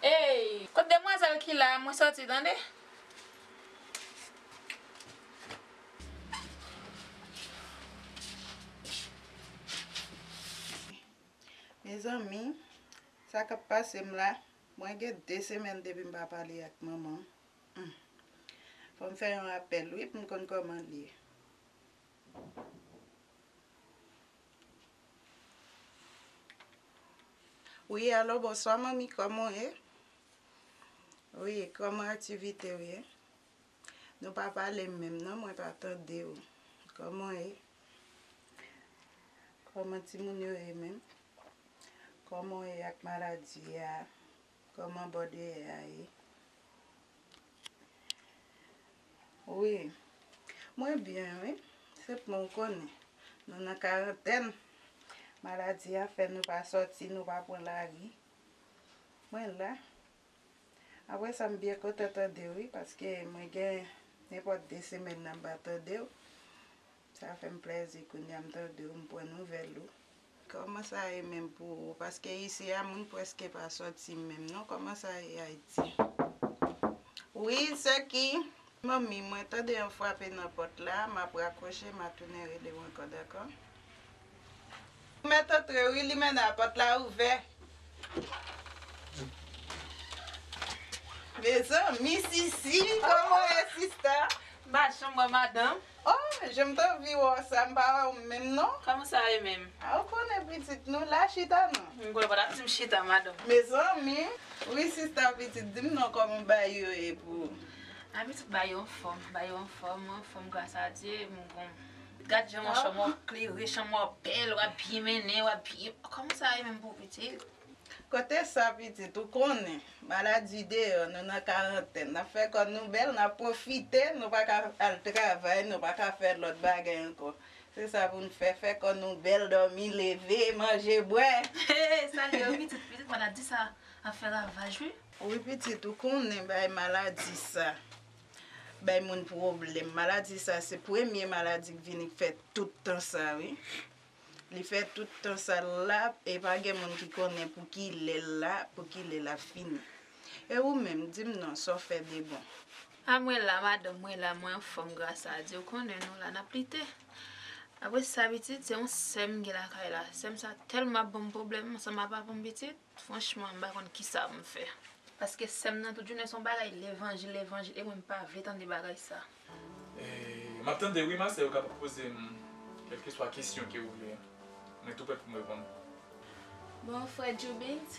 Ey, kot demwazèl ki la, mwen sòti, tande? Mezanmi, sa k ap pase m la, mwen gen de semèn depi m pa pale ak manman. Hmm. Fò m fè yon apèl, wi, pou m konn kòman l ye. Wi, alo, bonswa, manmi, kòman w ye? Wi, kòman aktivite w ye? Nou pa pale menm non, mwen pa tande w. Kòman w ye? Kòman timoun yo ye menm? Kòman w ye ak maladi a? Kòman bòdeyè a ye? Wi. Mwen byen, wi. Senpman, ou konnen, nou nan karantèn. Maladi a fè nou pa sòti, nou pa pran lari. Mwen la. Apre sa, m byen kontan tande w, wi, paske mwen gen nenpòt de semèn nan m pa tande w. Sa fè m plèzi kounye a m tande w, m pran nouvèl ou. Kòman sa ye menm pou ou? Paske isi a, moun prèske pa sòti menm non. Kòman sa ye Ayiti? Wi, Seki. Manmi, mwen tande yon frape nan pòt la, m ap rakwoche, m a tounen rele w ankò, dakò? Mèt antre wi, li mennen a pòt la ouvè. Mezanmi, Sisi, kòman w ye, sista? M pa janm wè madanm. Oh, jan m t anvi wè w sa, m pa wè w menm non. Kòman sa ye menm? A, ou konnen pitit, nou la chita non. M konnen w pa t ap di m chita, madanm. Mezanmi, wi sista pitit, di m non kòman bagay yo ye pou ou. A, pitit, bagay yo anfòm, bagay yo anfòm, anfòm gras a Dye, m bon. Gad jan w, chanm w ap klere, chanm w ap bèl, w ap byen mennen, w ap byen, kòman sa ye menm pou pitit? Kote sa pitit, ou konnen, maladi deyò, nou nan karantèn, n ap fè kò nou bèl, n ap pwofite, nou pa ka al travay, nou pa ka fè lòt bagay ankò. Se sa pou n fè, fè kò nou bèl, dòmi, leve, manje, bwè. Hey, salye wi pitit, pitit maladi sa ap fè ravaj wi. Wi pitit, ou konnen bay maladi sa bay moun pwoblèm. Maladi sa se premye maladi k vini k fè tout tan sa wi. Li fè tout tan sa l la, e pa gen moun ki konnen pou ki lè l la, pou ki lè l ap fini. E ou menm, di m non, sa w fè de bon? A mwen la, madanm, mwen la, mwen anfòm, gras a Dye, ou konnen nou la, n ap lite. Apre sa, pitit, se yon sè m gen lakay la. Sè m sa tèlman ap ban m pwoblèm ansanm ak papa m, pitit. Franchman, m pa konn kisa pou m fè. Paske sè m nan tout jounen se yon bagay levanjil, levanjil, e mwen m pa vle tande bagay sa. E, m ap tande wi, ma sè, ou kapab poze m kèlkeswa kesyon ke ou vle. Mwen tou prèt pou m reponn. Bon, frè Joubens,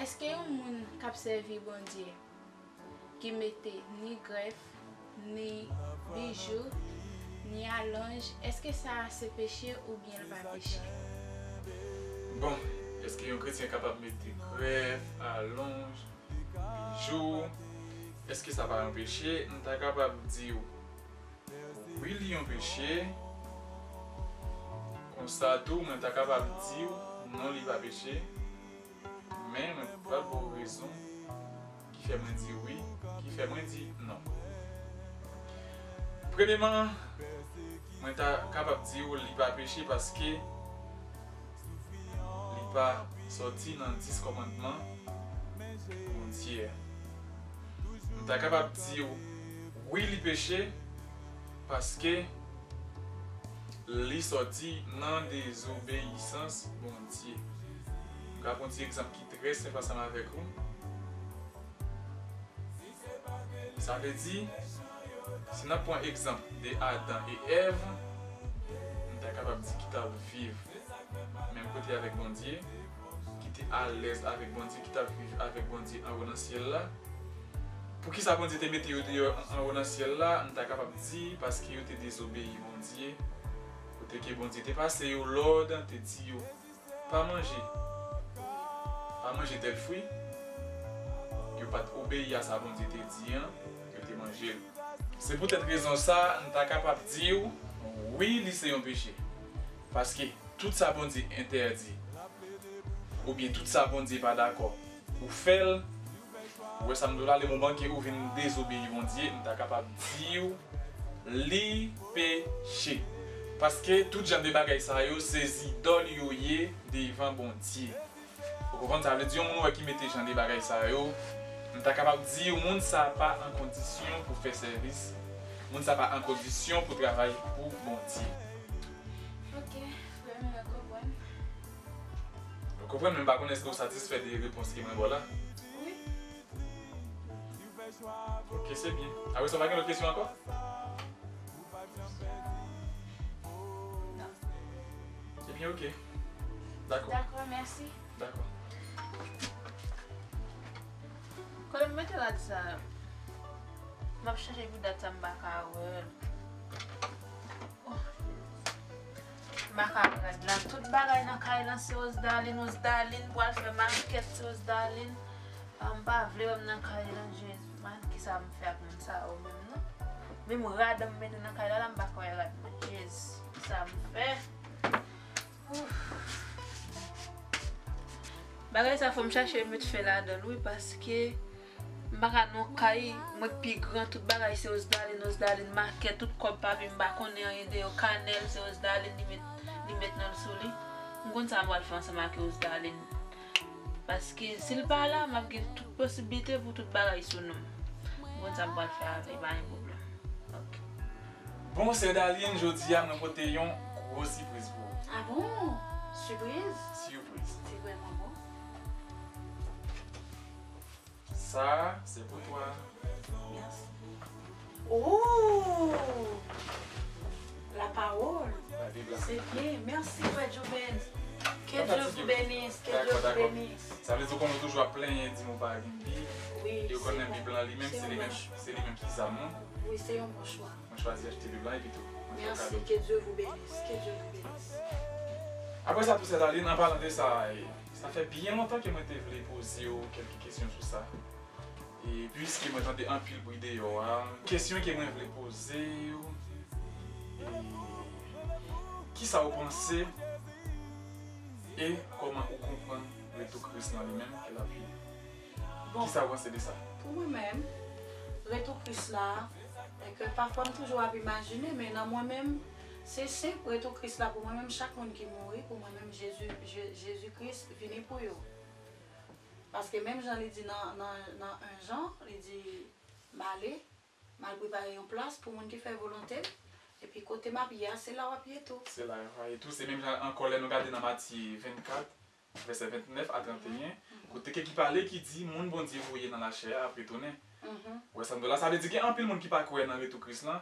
èske yon moun k ap sèvi Bondye ki mete ni grèf, ni bijou, ni alonj, èske sa a se peche oubyen l pa peche? Bon, èske yon kretyen kapab mete grèf, alonj, bijou? Èske sa pa yon peche? M ta kapab di w, wi, li yon peche. Konsa tou, mwen ta kapab di w, non, li pa peche. Men mwen pral ba w rezon ki fè mwen di wi, ki fè mwen di non. Premyeman, mwen ta kapab di w li pa peche paske li pa sòti nan dis kòmandman Bondye. M ta kapab di w wi, li peche paske li sòti nan dezobeyisans Bondye. M ka pran yon ti egzanp ki trè senp ansanm avèk ou. Sa vle di, si n ap pran egzanp de Adan e Èv, m ta kapab di ki t ap viv menm kote avèk Bondye, ki te alèz avèk Bondye, ki t ap viv avèk Bondye anwo nan syèl la. Poukisa Bondye te mete yo deyò an- anwo nan syèl la? M ta kapab di, paske yo te dezobeyi Bondye. Kote ke Bondye te pase yo lòd, te di yo, pa manje, pa manje tèl fwi, yo pa t obeyi a sa Bondye te di an, yo te manje l. Se poutèt rezon sa, m ta kapab di w, wi, li se yon peche. Paske tout sa Bondye entèdi, oubyen tout sa Bondye pa dakò, ou fè l, ou wè sa m di w la, le moman ke ou vin dezobeyi Bondye, m ta kapab di w, li peche. Paske tout jan de bagay sa yo, se zidòl yo ye devan Bondye. Ou konprann? Sa vle di, yon moun ou wè ki mete jan de bagay sa yo, m ta kapab di w, moun sa pa an kondisyon pou fè sèvis, moun sa pa an kondisyon pou travay pou Bondye. Ok, frè m, mwen konprann. Ou konprann, men m pa konn èske ou satisfè de repons ke mwen ba w la. Wi. Ok, se byen. Apre sa, w pa gen lòt kesyon ankò? Non. Ebyen, ok. Dakò. Dakò, mèsi. Dakò. Kote m mete rad sa? M ap chache pou dat sa, m pa ka wè l. Oh. M pa ka wè rad la. Tout bagay nan kay lan se Osdalin, Osdalin pral fè makèt, se Osdalin. Ah, m pa vle wè m nan kay lan, Jezi. Man, kisa m fè ak moun sa yo menm, non? Menm rad m mete nan kay la, la, m pa ka wè rad mwen. Jezi, kisa m fè? Ouf. Bagay sa fò m chache met fè ladan l, wi, paske m pa ka nan kay mwen k pi gran, tout bagay se Osdalin, Osdalin, makèt, tout kòb pa vin, m pa konnen anyen de yo, kanèl se Osdalin, li met, li met non l sou li. M konn sa m pral fè ansanm ak Osdalin. Paske si l pa la, m ap gen tout posiblite pou tout bagay sou non m. M konn sa m pral fè avè l, pa gen pwoblèm. Ok. Bon, sè Darline, jodi a mwen pote yon gwo sipriz pou ou. Ah bon? Sipriz? Sipriz. Se vrèman bon. Sa, se pou twa. Mèsi. Oh! La parole. La Bible la. C'est bien. Merci, Frère Jobens. Que Dieu vous bénisse. Que Dieu vous bénisse. Sa vle di ou konnen ou toujou ap plenyen, di m ou pa gen Bib. Wi, e ou konnen Bib lan li menm, se li menm, se li menm ki zam mwen. Wi, se yon bon chwa. Mwen chwazi achte Bib lan epi tou mwen fè kado. Merci, que Dieu vous bénisse. Que Dieu vous bénisse. Apre sa tou, sè Darline, an palan de sa, e, Sa fè byen lontan ke mwen te vle poze w kèlke kesyon sou sa. E piske mwen tande anpil bri deyò a, kesyon ke mwen vle poze w, e, kisa w panse e kòman ou konprann retou Kris lan li menm ke l ap vini? Bon, kisa w panse de sa? Pou mwen menm, retou Kris la, e ke pafwa m toujou ap imajine, men nan mwen menm, se senp, retou Kris la pou mwen menm, chak moun ki mouri, pou mwen menm, Jezi, Je- Jezi Kris vini pou yo. Paske menm jan li di nan, nan, nan en Jan, li di, "M ale, m al prepare yon plas pou moun ki fè volonte m, epi kote m ap ye a, se la w ap ye tou." Se la w ap ye tou. Se menm jan ankò lè nou gade nan Matye vennkat, vèsè vennèf a trannteyen, kote ke ki pale, ki di, "Moun Bondye voye nan lachè a ap retounen." Mhm. Ou wè sa m di w la, sa vle di gen anpil moun ki pa kwè nan retou Kris lan,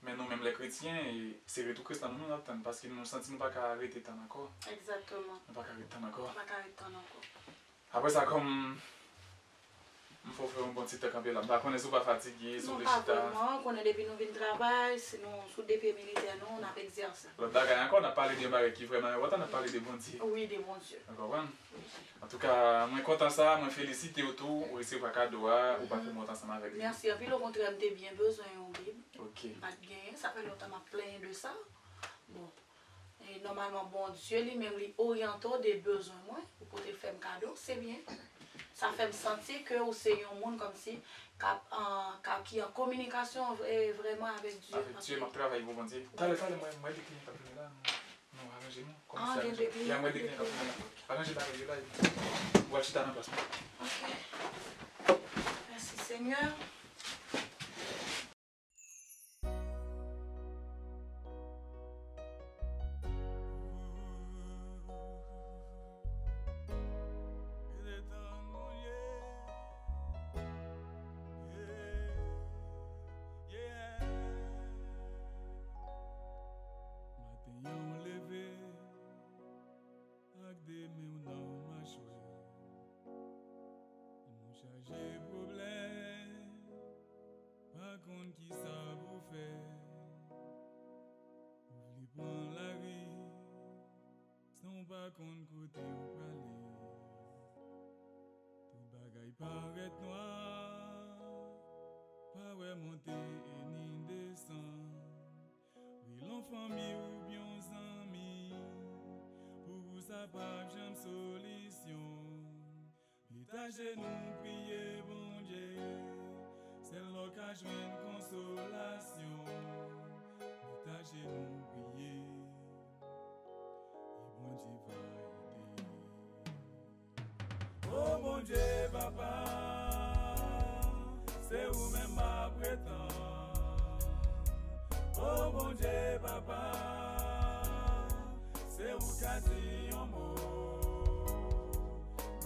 men nou menm lè kretyen, e se retou Kris lan nou menm n ap tann, paske nou santi nou pa ka rete tann ankò. Egzakteman. Nou pa ka rete tann ankò. Nou pa ka rete tann ankò. Apre sa, kòm m fè w fè yon bon ti tan kanpe la, m pa konnen si w pa fatige, si w vle chita. Non, pa vrèman. Ou konnen depi nou vin travay, si nou sou de pye militè nou, n ap egzèse. Lòt bagay ankò, n ap pale de yon bagay ki vrèman enpòtan, n ap pale de Bondye. Wi, de Bondye. Ou konprann? Antouka, mwen kontan sa, mwen felisite w tou, ou resevwa kado a, ou pase yon bon tan ansanm avèk li. Mèsi anpil, okontrè, m te byen bezwen yon Bib. Ok. M pa t genyen, sa fè lontan m ap plenyen de sa. Bon. E nòmalman, Bondye li menm, li oryante w de bezwen mwen, ou pote l fè m kado, se byen. Sa fè m santi ke ou se yon moun kòmsi k ap, an, k ap, ki an kominikasyon vre- vrèman avèk Dye. Avèk Dye, m ap travay pou Bondye. Talè, talè, mwen, mwen de kliyan k ap vini la, nou, nou aranje nou. Kòman se aranje? Ya, mwen de kliyan k ap vini la. Aranje bagay yo la, epi ou al chita nan plas mwen. Ok. Mèsi, Senyè. Maten an w leve ak de men w nan machwè. Nou chaje pwoblèm, pa konn kisa pou fè. Ou vle pran lari, san w pa konn kote w prale. Tout bagay parèt nwa, pa wè monte e ni desann. Rele yon fanmi oubyen yon zanmi, pou ou sa p ap janm solisyon. Met ajenou priye Bondye, sèl la w ka jwenn konsolasyon. Met ajenou priye, e Bondye va ede. O Bondye Papa, se ou menm m ap ret tann. O Bondye Papa, se ou ka di yon mo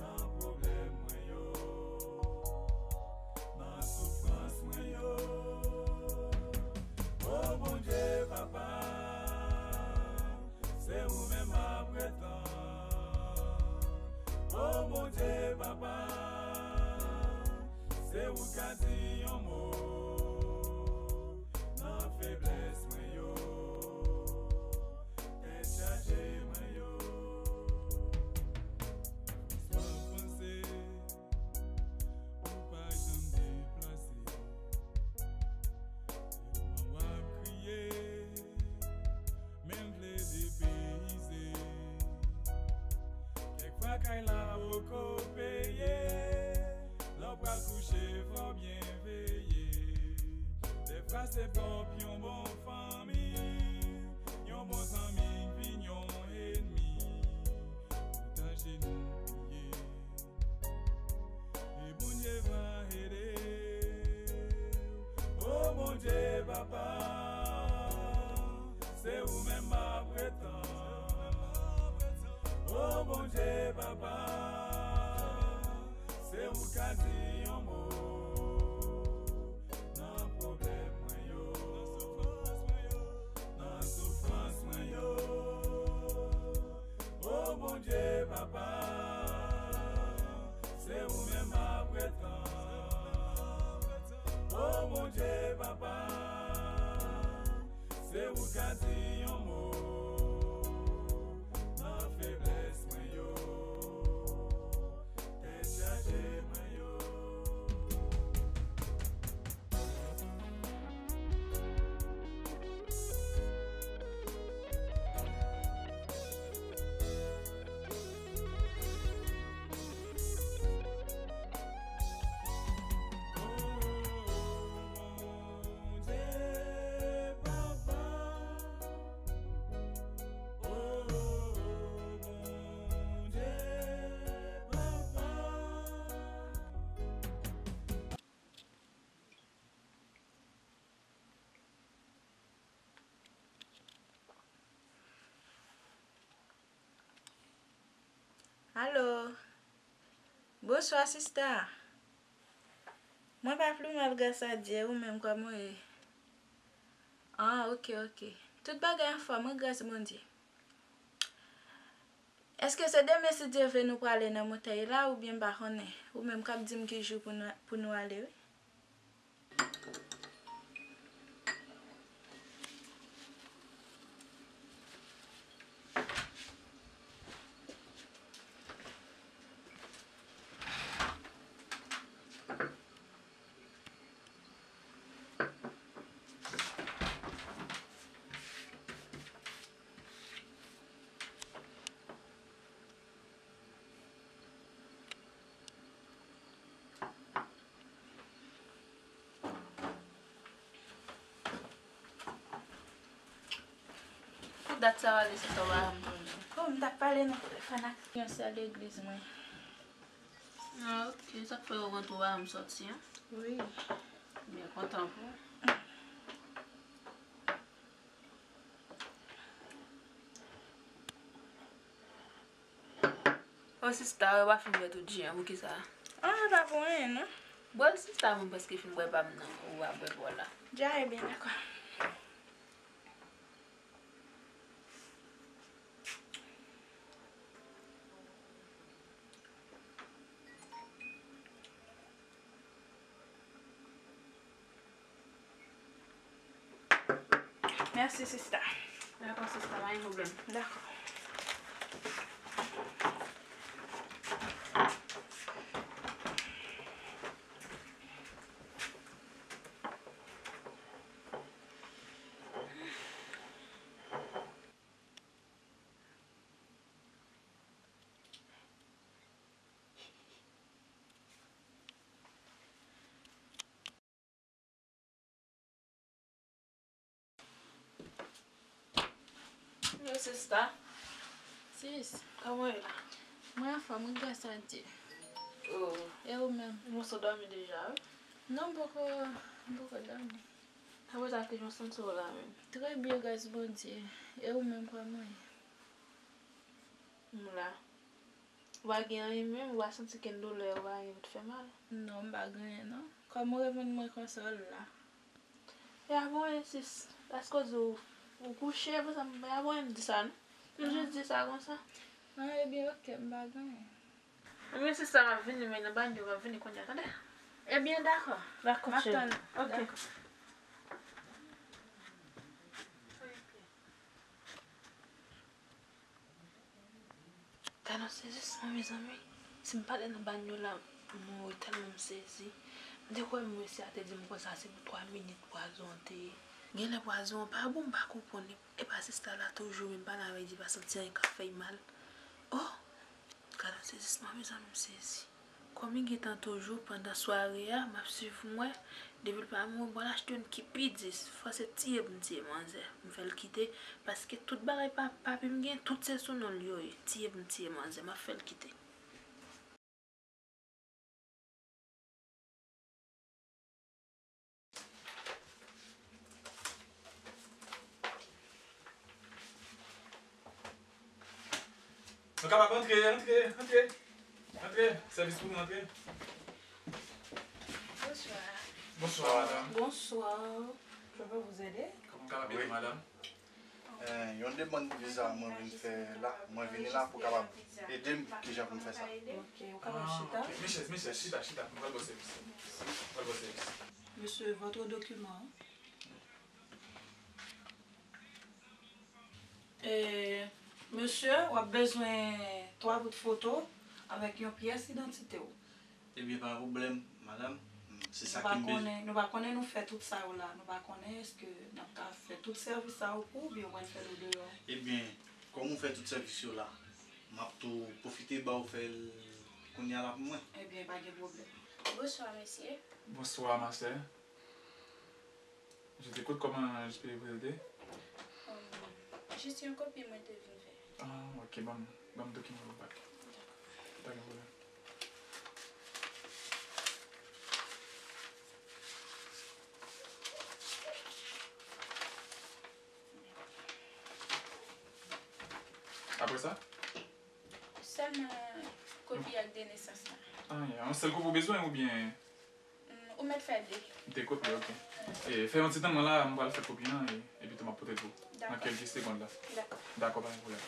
nan pwoblèm mwen yo, nan soufrans mwen yo. O Bondye Papa, se ou menm m ap ret tann. O Bondye Papa, se ou ka di yon mo nan feblès mwen yo, tèt chaje mwen yo. Sa w panse, ou pa janm deplase. Tèlman w ap kriye, men m vle depeyize. Kèk fwa kay la poko peye, lè w pral kouche fò w byen veye. Dèfwa se pwòp yon bon fanmi, yon bon zanmi k vin yon ènmi. Met ajenou priye, e Bondye va ede. O Bondye Papa, se ou menm m ap ret tann. O Bondye Papa, se ou ka di yon mo nan pwoblèm mwen yo, nan soufrans mwen yo. O Bondye Papa, se ou menm m ap ret tann. O Bondye Papa, se ou ka di yon mo nan feblès mwen yo, Alo. Bonswa, sista. Mwen pa pli mal, gras a Dye. Ou menm, kòman w ye? Ah, ok, ok. Tout bagay anfòm, wi, gras Bondye. Èske se demen, si Dye vle, nou prale nan montay la, oubyen m pa konnen? Ou menm k ap di m ki jou pou nou, pou nou ale, wi. Pou dat sa w ale, se sa w pa janm tounen. Oh, m t ap pale nan telefòn ak yon sè legliz mwen. Ah, ok. Sa k fè yo rantre w pa janm sòti, an? Wi. Byen kontan pou ou. O sista, ou pa fin bwè tout ji an, poukisa? Ah, pa pou anyen, non. Bwè l, sista, mwen prèske fin bwè pa m nan, ou a bwè pa w la. Dja, ebyen, dakò. Mèsi, sista. Dakò, sista, pa gen pwoblèm. Dakò. Yo, sista. Sis. Kòman w ye la? Mwen anfòm, wi, gras a Dye. Oh. E ou menm? Mwen sot dòmi deja, wi. Non, m poko, m poko dòmi. Apre sa, kijan w santi w la menm? Trè byen, gras Bondye. E ou menm, kòman w ye? M la. Ou pa gen anyen menm, ou pa santi kenn doulè, ou pa gen pou t fè mal? Non, m pa gen anyen non. Kòm ou reponn mwen konsa, w la. E a bon, sis, èske w di w, ou kouche, pou sa, m, e a bon, m di sa non. M jis di sa konsa. Ah, ebyen, ok, m pa gen anyen. Ebyen, sista, m ap vini, men nan banyo, m ap vini kounye a, tande? Ebyen, dakò. Dakò, cheri. M ap tann ou. Ok. Dakò. Gad yon sezisman, mezanmi. Si m pa t nan banyo la, m mouri tèlman m sezi. M te kwè mesye a te di m konsa se pou twa minit pwazon an te ye. Genlè pwazon an pa bon, m pa konprann. Epa sista la toujou menm pale avèk li, pa santi anyen k ap fè l mal. Oh! Gad yon sezisman, mezanmi, m sezi. Kòm li gentan toujou pandan sware a, m ap swiv mwen. Depi l pa mouri, m pral achte youn ki pi dis. Fò se tiye pou m tiye manzè. M fè l kite, paske tout bagay pa, papi m gen, tout se sou non l yo ye. Tiye pou m tiye manzè, m ap fè l kite. Nou kapab antre, antre, antre. Antre, sèvis pou nou, antre. Bonswa. Bonswa, madanm. Bonswa. Je peux vous aider? Kòman m kapab ede w, madanm? Eh, yon demann viza mwen vin fè la. Mwen vini la pou kapab ede m kijan pou m fè sa. Ok, ou kapab chita. Ah, ok. Men chèz, men chèz, chita, chita. Mwen pral ba w sèvis. Mwen pral ba w sèvis. Monsieur, votre document. Eh, mesye, w ap bezwen twa bout foto avèk yon pyès idantite w. Ebyen, pa pwoblèm, madanm. Se sa ki m bezwen. Nou pa konnen, nou pa konnen nou fè tout sa yo la. Nou pa konnen èske n ap ka fè tout sèvis sa yo pou ou oubyen w pral fè l andeyò. Ebyen, kòm ou fè tout sèvis yo la, m ap tou pwofite ba w fè l kounye a la pou mwen. Ebyen, pa gen pwoblèm. Bonswa, mesye. Bonswa, ma sè. Je t'écoute, comment je peux vous aider? Um, jis yon kopi mwen te vin fè. Ah, ok, ban m, ban m dokiman yo back. Pa gen pwoblèm. Apre sa? Sèlman kopi ak de nesans la. Ah, ya. Yon sèl kopi w bezwen oubyen? Mm, ou mèt fè de. De kopi, ok. E, fè yon ti tann mwen la, m pral fè kopi an, e, epi tou m ap pote l pou ou. Nan kèlke segond la. Dakò. Dakò, pa gen pwoblèm.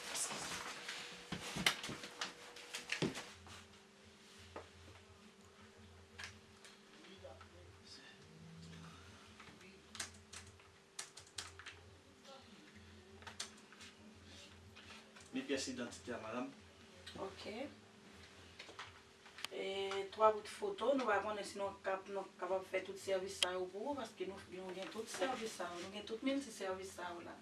Men pyès idantite a, madanm. Ok. E twa bout foto, nou pa konnen si nou kap-, nou kapab fè tout sèvis sa yo pou ou, paske nou, nou gen tout sèvis sa yo, nou gen tout milti sèvis sa yo la.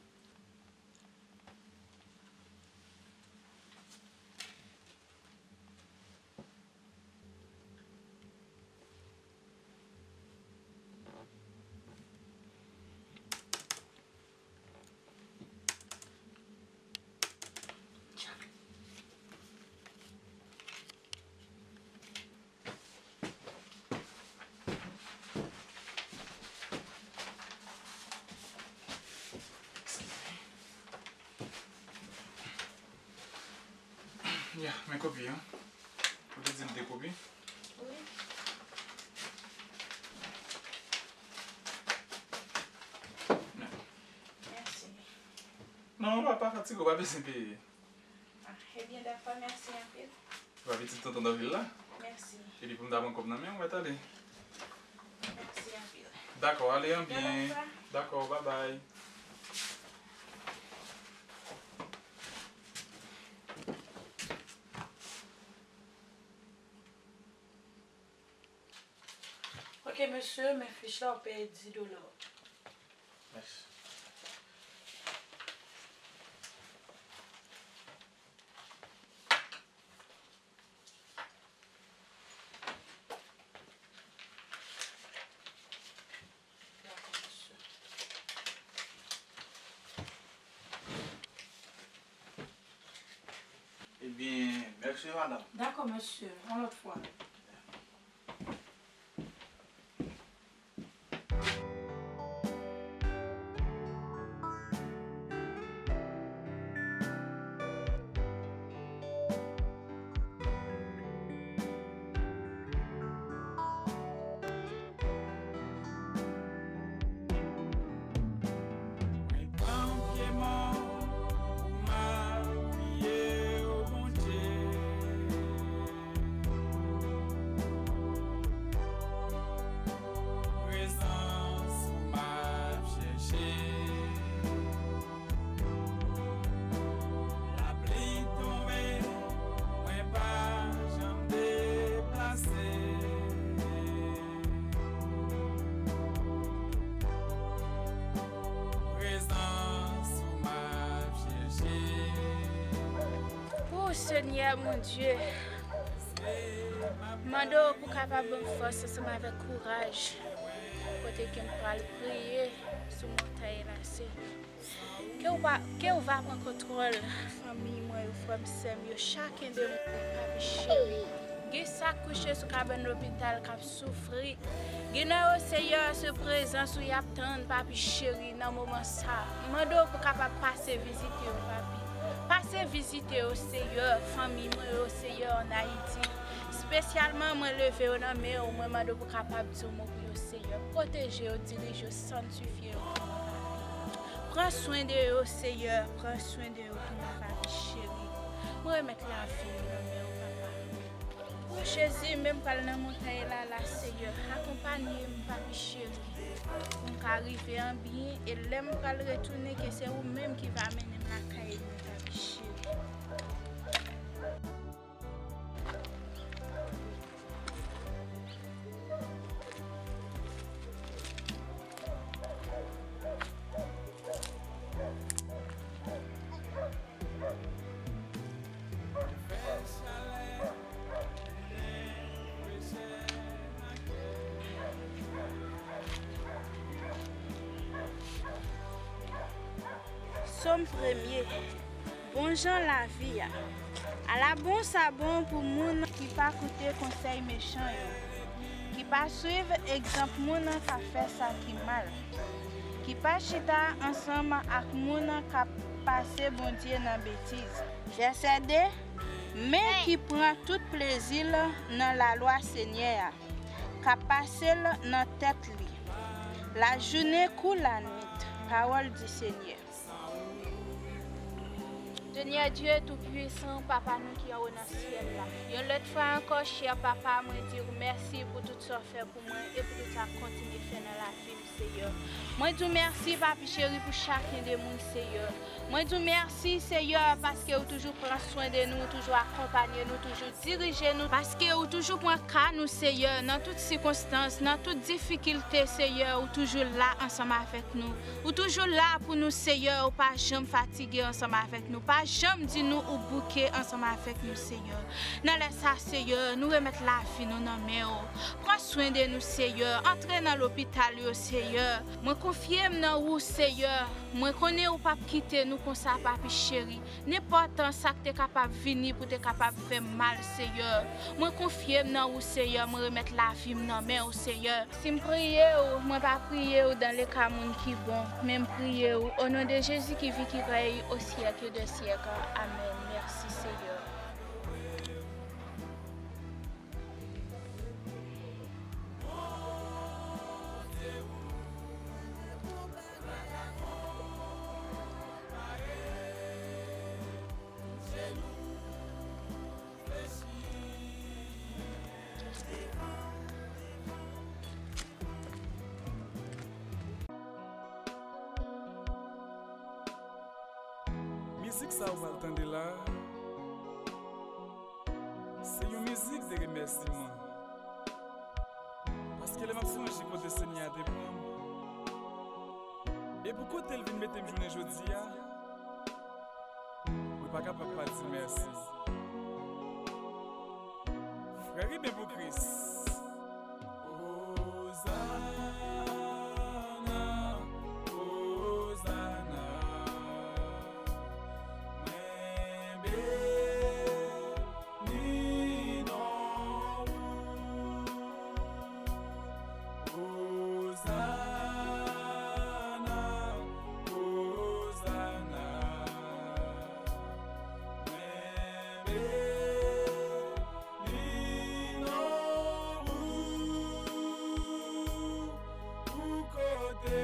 Ya, men kopi an. Ou te di m de kopi? Wi. Men. Mèsi. Non, pa, pa fatige, ou pa bezwen peye. Ah, ebyen, dakò, mèsi anpil. Ou pa pitit tonton Danvil la? Mèsi. Epi pou m ta pran kòb nan men w, mwen tande. Mèsi anpil. Dakò, ale anbyen. Dakò, babay. Ok, mesye, men fich la, ou peye dis dola. Mèsi. Dakò, mesye. Ebyen, mèsi, madanm. Dakò, mesye. Yon lòt fwa. Mwen pran pye mò pou m al priye w, Bondye. Prezans ou m ap chèche. Lapli tonbe, mwen pa janm deplase. Prezans ou m ap chèche. O Senyè Bondye, mande w pou kapab ban m fòs ansanm avèk kouraj kote ke m pral priye sou montay la, Senyè. Ke w pa, ke w va pran kontwòl fanmi mwen yo, frè m, sè m yo, chakenn de moun, papi cheri. Gen sa k kouche sou kabann lopital k ap soufri. Gen nan yo, Seyè, se prezans ou y ap tann, papi cheri, nan moman sa. M mande w pou kapab pase vizite yo, papi. Pase vizite yo, Seyè, fanmi mwen yo, Seyè, ann Ayiti. Espesyalman, mwen leve yo nan men w, mwen mande w pou kapab di yon mo pou yo, Seyè. Pwoteje yo, dirije yo, sanntifye yo pou mwen, papi. Pran swen de yo, Seyè, pran swen de yo pou mwen, papi cheri. Mwen remèt lavi m nan men w, papa. O Jezi, men m pral nan montay la, la, Seyè. Akonpaye m, papi cheri, pou m ka rive an byen, e lè m pral retounen, ke se ou menm ki va mennen m lakay mwen, papi cheri. Sòm premye. Bon jan lavi a. Ala bon sa bon pou moun ki pa koute konsèy mechan yo, ki pa suiv egzanp moun k ap fè sa ki mal, ki pa chita ansanm ak moun k ap pase Bondye nan betiz. Vèsè de. Men ki pran tout plezi l nan lalwa Senyè a, k ap pase l nan tèt li, lajounen kou lannuit. Pawòl di Senyè. Senyè Dye Toupisan, Papa nou ki anwo nan syèl la, yon lòt fwa ankò, chè Papa, mwen di w mèsi pou tout sa w fè pou mwen e pou tout sa w ap kontinye fè nan lavi m, Seyè. Mwen di w mèsi, Papi cheri, pou chak yon de moun, Seyè. Mwen di w mèsi, Seyè, paske ou toujou pran swen de nou, ou toujou akonpanye nou, toujou dirije nou, paske ou toujou pran ka nou, Seyè, nan tout sikonstans, nan tout difikilte, Seyè, ou toujou la ansanm avèk nou. Ou toujou la pou nou, Seyè, ou pa janm fatige ansanm avèk nou, pa janm di nou ou bouke ansanm avèk nou, Seyè. Nan lè sa, Seyè, nou remèt lavi nou nan men w. Pran swen de nou, Seyè. Antre nan lopital yo, Seyè. Mwen konfye m nan ou, Seyè. Mwen konnen ou p ap kite nou konsa, Papi cheri. Nenpòt sa k te kapab vini pou te kapab fè m mal, Seyè. Mwen konfye m nan ou, Seyè. Mwen remèt lavi m nan men w, Seyè. Si m priye w, mwen pa priye w dans le cas moun ki bon, men m priye w au nom de Jésus qui vit, qui règne au siècle des siècles. Amèn. Mèsi, Seyè. Mizik sa ou pral tande la, se yon mizik de remèsiman. Paske lè m ap sonje kote Senyè a te pran m, e pou kote l vin mete m jounen jodi a, mwen pa kapab pa di mèsi. Frè Riben pou Kris. Ozana, Ozana, mwen beni non ou. Ozana, Ozana, mwen beni non ou, pou kote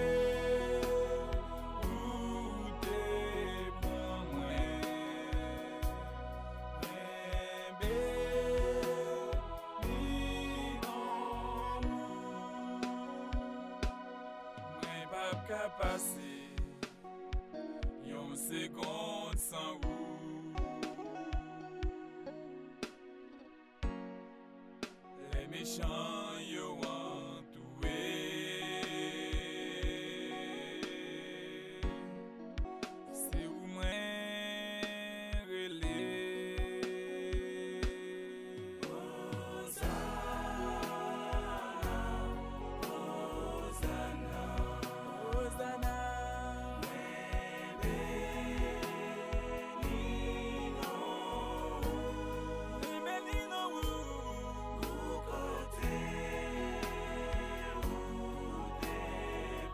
ou te pran mwen. Mwen beni non ou. Mwen p ap ka pase yon segonn san ou. Lè mechan yo antoure, se ou mwen rele. Ozana, Ozana, Ozana, mwen beni non ou, mwen beni non ou, pou kote ou te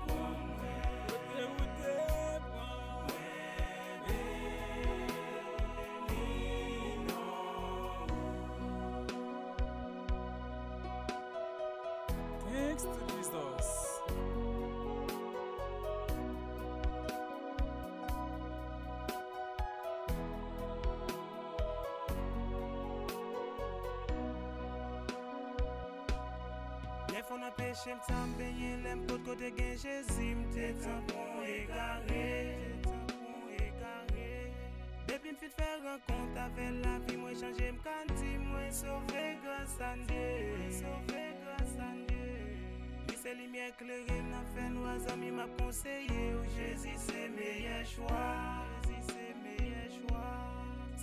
pran mwen, kote ou te pran mwen. Thanks to Jesus. Byen fon nan peche m sa m benyen, lè m pot kote gen Jezi m te tankou egare. Depi m fin fè rankont avè l, lavi mwen chanje, m ka di mwen sove gras a Dye. Sove gras a Dye. Li se limyè klere m nan fènwa, zanmi m ap konseye w, Jezi se meyè chwa. Jezi se meyè chwa.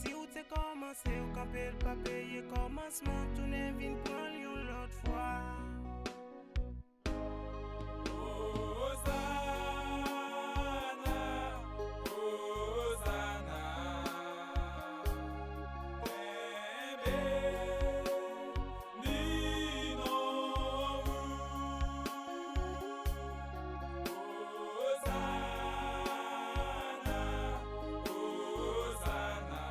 Si w te kòmanse, w kanpe l pa peye kòmansman, tounen vin pran l yon lòt fwa. Ozana, Ozana, mwen beni non ou. Ozana, Ozana,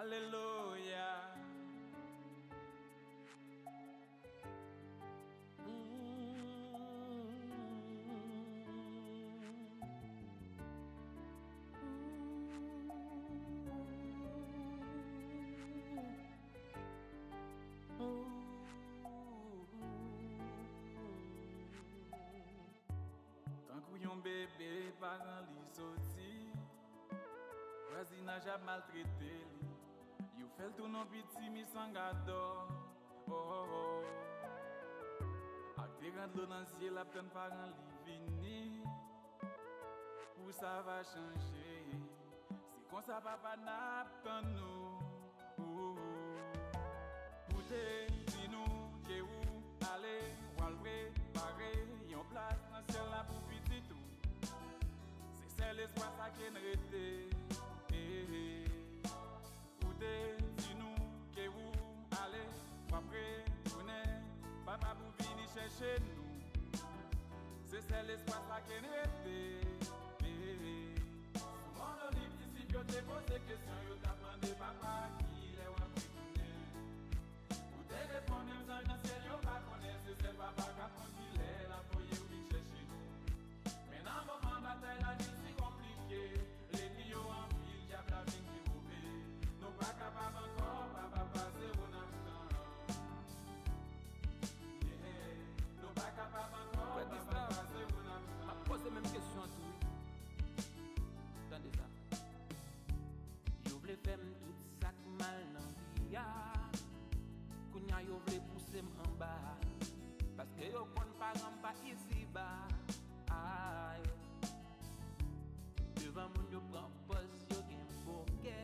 Alelouya. Tankou yon bebe paran li soti, vwazinaj ap maltrete li. Yo fè l tounen yon piti misangadò. Oh, oh, oh. Ak de gran dlo nan zye l ap tann paran li vini. Pou sa va chanje. Se konsa papa n ap tann nou. Ou te di nou ke ou ale, w al prepare yon plas nan syèl la pou pitit ou. Se sèl espwa sa ke n rete. Ou te di nou ke ou ale, w ap retounen, papa pou vini chèche nou. Se sèl espwa sa ke n rete. Sou Mòn Oliv, disip yo te poze kesyon, yo t ap mande papa kilè w ap retounen. Ou te reponn menm zanj nan syèl yo pa konnen, se sèl papa k ap konn kilè l ap voye w vin chèche nou. Men nan moman batay la vin si konplike, lènmi yo anpil, dyab la vin pi move. Nou pa kapab ankò, papa pase w nan mitan. Yeah. Nou pa kapab ankò, papa pase w nan mitan. M ap poze menm kesyon an tou wi. Tande sa. Yo vle fè m tout sa k mal nan vi a. Kounye a yo vle pouse m anba. Paske yo konn paran m pa isiba. Ay. Devan moun yo pran pòz yo gen bon kè.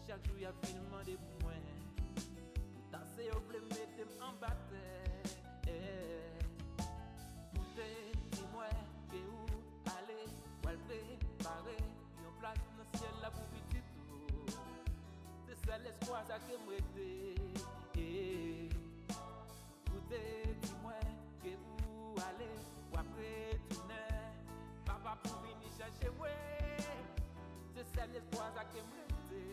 Chak jou y ap vin mande pou mwen. Poutan se yo vle mete m anba tè. Ou te di mwen ke ou ale, w al prepare yon plas nan syèl la pou pitit ou. Se sèl espwa sa ke m rete. Ou te di mwen ke ou ale, w ap retounen. Papa pou vini chèche mwen. Se sèl espwa sa ke m rete.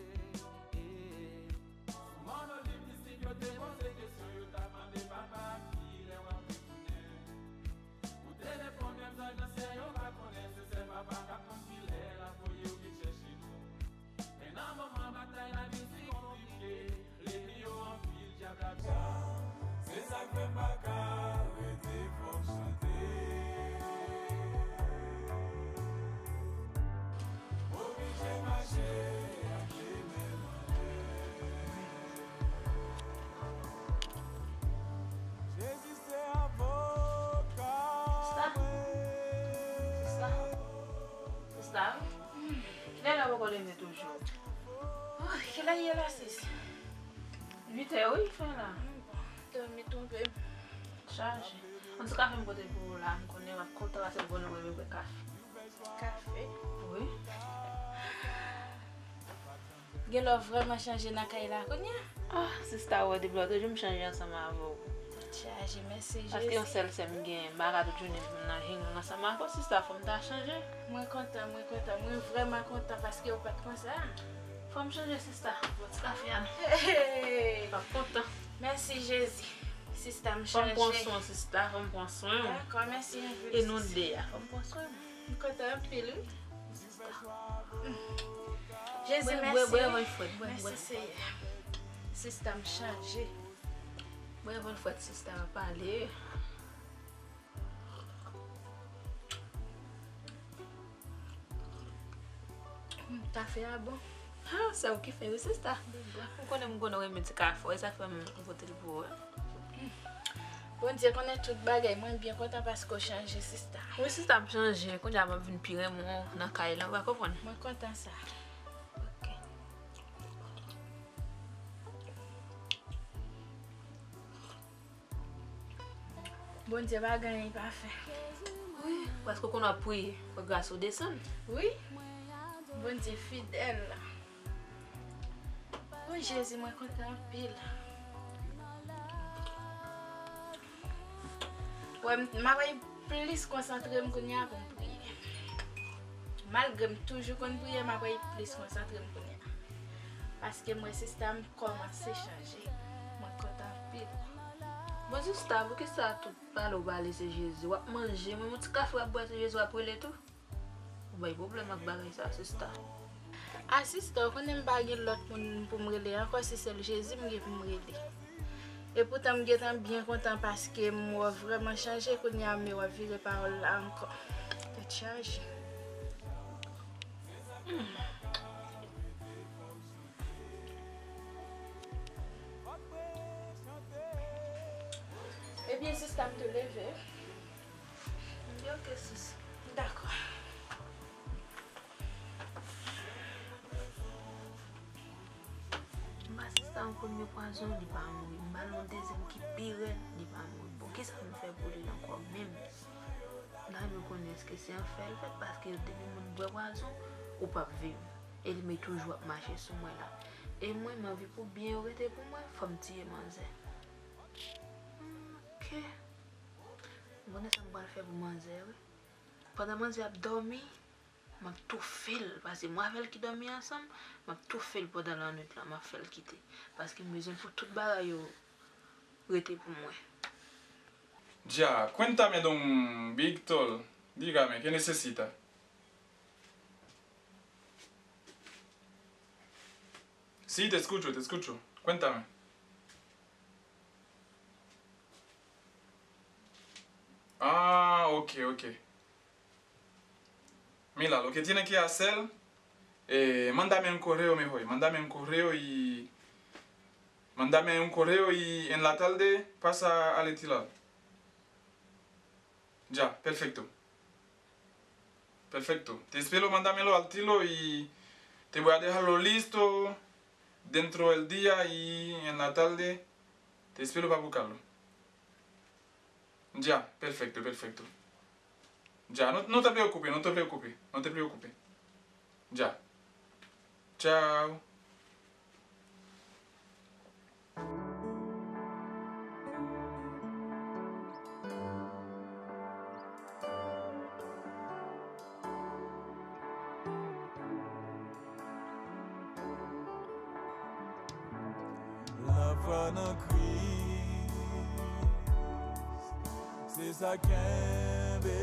Sou Mòn Oliv, disip yo te poze kesyon, yo t ap mande papa kilè w ap retounen. Ou te reponn menm zanj nan syèl yo pa konnen, se sèl papa k ap konn kilè l ap voye w vin chèche nou. Men nan moman batay la vin si konplike, lènmi yo anpil, dyab la vin. Se sa k fè m pa ka rete, fò m chante. Oblije mache ak de men m anlè. Jezi se avoka mwen. Sista, sista, kilè la poko leve toujou? Oh, kilè ye la, sis? Uit è, wi, fè la. Dòmi twonpe m. Chaje. An tou ka, fè m pote pou ou la, m konnen w ap kontan pase m konnen w renmen bwè kafe. Kafe? Wi. Gen lè w vrèman chanje nan kay la kounye a. Ah, sista, ou wè depi lòt jou m chanje ansanm avè w. Tèt chaje, mèsi Jezi. Paske yon sèl sè m genyen, m pa ka tout jounen m nan jeng ansanm avè w, sista, fò m ta chanje. Mwen kontan, mwen kontan, mwen vrèman kontan paske w pa t konsa. Fò m chanje, sista, bon ti kafe a non. Hey! M ap kontan. Mèsi Jezi. Sista, m chanje. Fò m pran swen w, sista, fò m pran swen w. Dakò, mèsi anpil. E nou de a, fò m pran swen w. M kontan anpil, wi. Jezi, mèsi. Bwè, bwè, bwè, bwè, fwèt, bwè, bwè. Mèsi, Seyè. Sista, m chanje. Bwè, bwè, fwèt, sista, pale. Mm, kafe a bon. Ah, se ou ki fè wi, sista. Ou konnen m konnen w renmen ti kafe, e sa fè m pote l pou ou. Bondye konnen tout bagay, mwen byen kontan paske w chanje, sista. Wi, sista, m chanje. Kounye a m ap vin pi renmen w nan kay la, ou pa konprann? Mwen kontan sa. Ok. Bondye pa gen anyen li pa fè. Wi, paske w konn w ap priye, fò gras ou desann. Wi, Bondye fidèl. O Jezi, mwen kontan anpil. Wè, m, m ap plis konsantre m kounye a pou m priye. Malgre m toujou konn priye, m ap plis konsantre m kounye a. Paske m wè sista m kòmanse chanje. Mwen kontan anpil. Bon, sista, poukisa tout pale w pale se Jezi? W ap manje, menm yon ti kafe w ap bwè se Jezi w ap rele tou? Ou bay pwoblèm ak bagay sa, sista. A sista, ou konnen m pa gen lòt moun pou m rele ankò, se sèl Jezi m gen pou m rele. Epoutan m gentan byen kontan paske m wè w vrèman chanje, kounye a m wè w ap vire pawòl la ankò. Tèt chaje. Hmm. Ebyen, sista, m tou leve. M di ok, sis. Dakò. M ba sista yon premye pwazon, li pa mouri. M ba l yon dezyèm ki pi rèd, li pa mouri. Bon, kisa m fè pou li ankò menm? M ta renmen konnen èske se anfè l fèt, paske depi moun bwè pwazon, ou p ap viv. E li men toujou ap mache sou mwen la. E mwen, m anvi pou byen yo rete pou mwen, fò m tiye manzè. Hmm, ok. M konnen sa m pral fè pou manzè, wi. Pandan manzè ap dòmi, m ap toufe l, paske mwen avè l ki dòmi ansanm, m ap toufe l pandan lannwit lan, m ap fè l kite. Paske m bezwen pou tout bagay yo rete pou mwen. Già, cuéntame d'un Víctor, dígame, ¿qué necesita? Sí, te escucho, te escucho. Cuéntame. Ah, ok, ok. Mira, lo que tiene que hacer, eh, mándame un correo mejor, mándame un correo y, mándame un correo y en la tarde pasa a retirar. Ya, perfecto. Perfecto. Te espero mándamelo al tiro y te voy a dejarlo listo dentro del día y en la tarde te espero pa buscarlo. Ya, perfecto, perfecto. Ya, no, no te preocupes, no te preocupes, no te preocupes. Ya. Chao. Lafwa nan Kris, se sa k kenbe.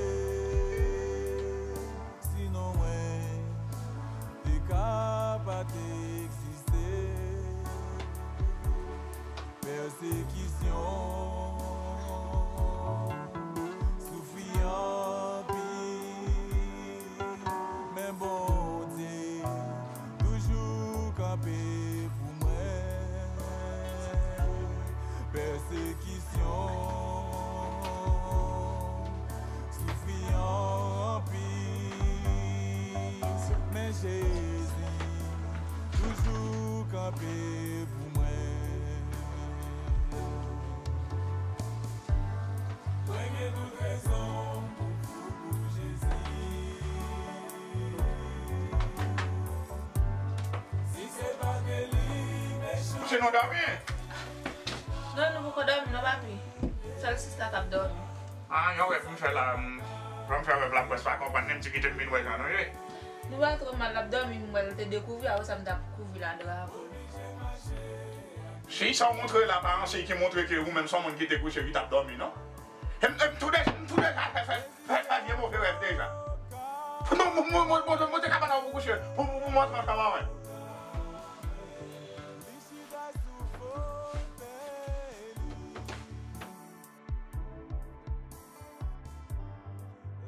Sinon mwen te ka pa t egziste. Pèsekisyon, soufri anpil, men Bondye toujou kanpe pou mwen. Pèsekisyon, soufri anpil, men Jezi toujou kanpe pou mwen. Mwen gen tout rezon pou, pou, pou Jezi. Si se pa de li, mechan. Kouche nou dòmi? Non, nou poko dòmi non, papi. Sèl sista k ap dòmi. Ah, yon rèv m fè la, m, fò m fè rèv la, m prèske pa konprann li, m di kite m vin wè jan nou ye. Nou wè l twò mal, l ap dòmi, m wè l te dekouvri, apre sa m t ap kouvri l a dra pou l. Siy sa w montre la pa yon siy ki montre ke ou menm se yon moun ki te kouche, ki t ap dòmi, non. E m, e m tou de-, m tou deja fè, fè, fè, fè vye move rèv deja. Mwen, mwen, mwen, mwen, mwen, mwen te ka pa nan pou kouche, pou, pou, pou m antre nan chanm an, mwen.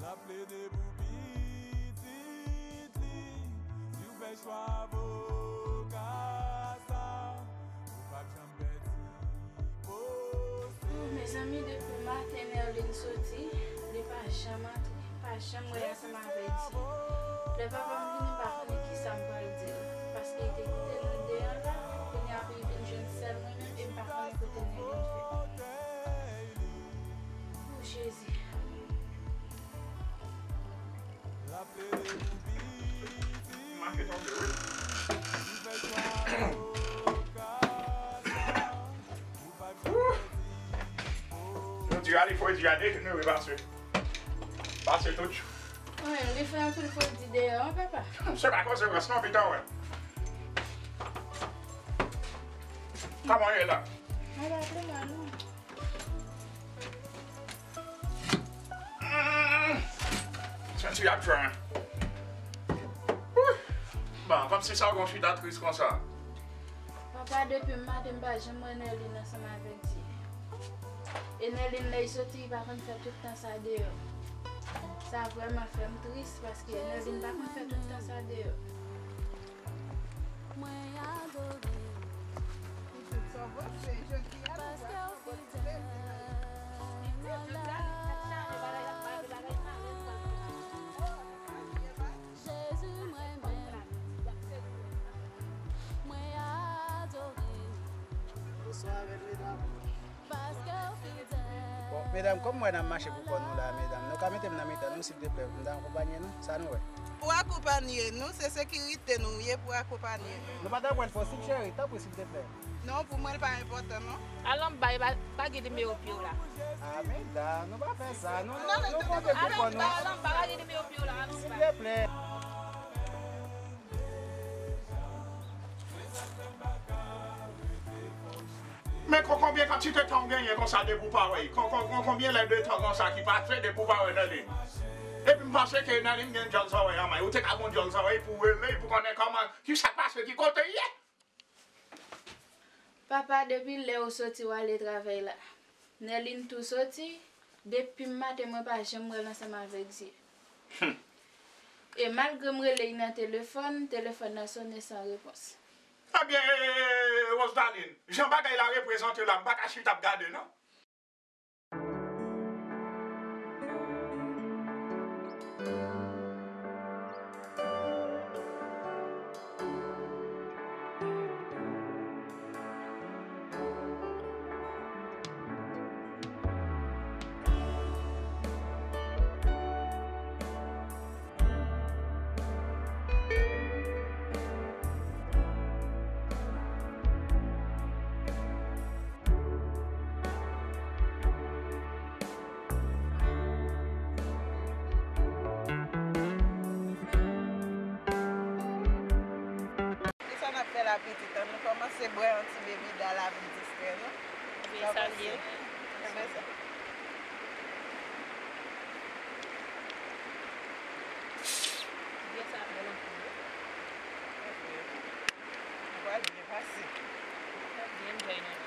L ap plede pou pitit li. Si w fè chwa avoka sa, ou p ap janm pèdi posib. Oh, mezanmi, depi maten Nerline soti, li pa janm antre, pa janm wè ansanm avè Di. Lè papa m vini, m pa konnen kisa m pral di l, paske li te kite nou deyò la, kounye a pou li vin jwenn sèl mwen menm, e m pa konnen kote Nerline fè. Oh, Jezi. Mache tonbe, wi. Wouh! Jodi a, li fredi a dejenere pase, pase tout jou. Wi, li fè anpil fredi deyò, wi, papa. Se pa konsekans non, pitit mwen. Kòman w ye la? Mwen pa pi mal, non. Mm. Santi y ap fè. Bon, kòmsi sa w gon chita tris konsa. Papa, depi maten m pa janm wè Nerline ansanm avèk Dieu. E Nerline lè l soti, li pa konn fè tout tan sa deyò. Sa vrèman fè m tris paske Nerline pa konn fè tout tan sa deyò. Mwen adore. Paske w fidèl. Jezi, mwen menm, mwen adore. Bonswa, bèl medam. Paske w fidèl. Bon, medam, kòm m wè n ap mache pou kò nou la, medam, nou ka mete m nan mitan nou, silvouplè, pou m ta akonpanye nou? Sa nou wè? Pou akonpanye nou, se sekirite nou ye pou akonpanye nou. Nou pa ta pran posib, cheri, tanpri, silvouplè. Non, pou mwen, l pa enpòtan, non. Al anba, e pa, pa gen nimewo pye w la. Ah, medam, nou pa fè sa. Nou, nou, nou konte pou kò nou. Al anba, al anba, pa gen nimewo pye w la, al anba. Silvouplè. Men kon, konbyen kantite tan w genyen konsa depi w pa wè l? Kon, kon, kon, konbyen lè de tan konsa ki pase depi w pa wè Nerline? Epi m panse ke Nerline gen djòl zòrèy an men. Ou te ka gon djòl zòrèy pou w rele l, pou konnen kòman, kisa k pase, ki kote l ye? Papa, depi lè w soti w ale travay la, Nerline tou soti, depi maten mwen pa janm wè l ansanm avèk Dieu. E malgre m rele l nan telefòn, telefòn nan sonnen san repons. Ebyen, Rosedaline, jan bagay la reprezante la, m pa ka chita ap gade, non. Kisa n ap fè la pitit? Ann nou kòmanse bwè yon ti bebida la pou distrè nou. Vye sa l ye. Kòmanse. Renmen sa. Vye sa bèl anpil wi. Ok. Nou pral byen pase. Pral byen enjoy nou.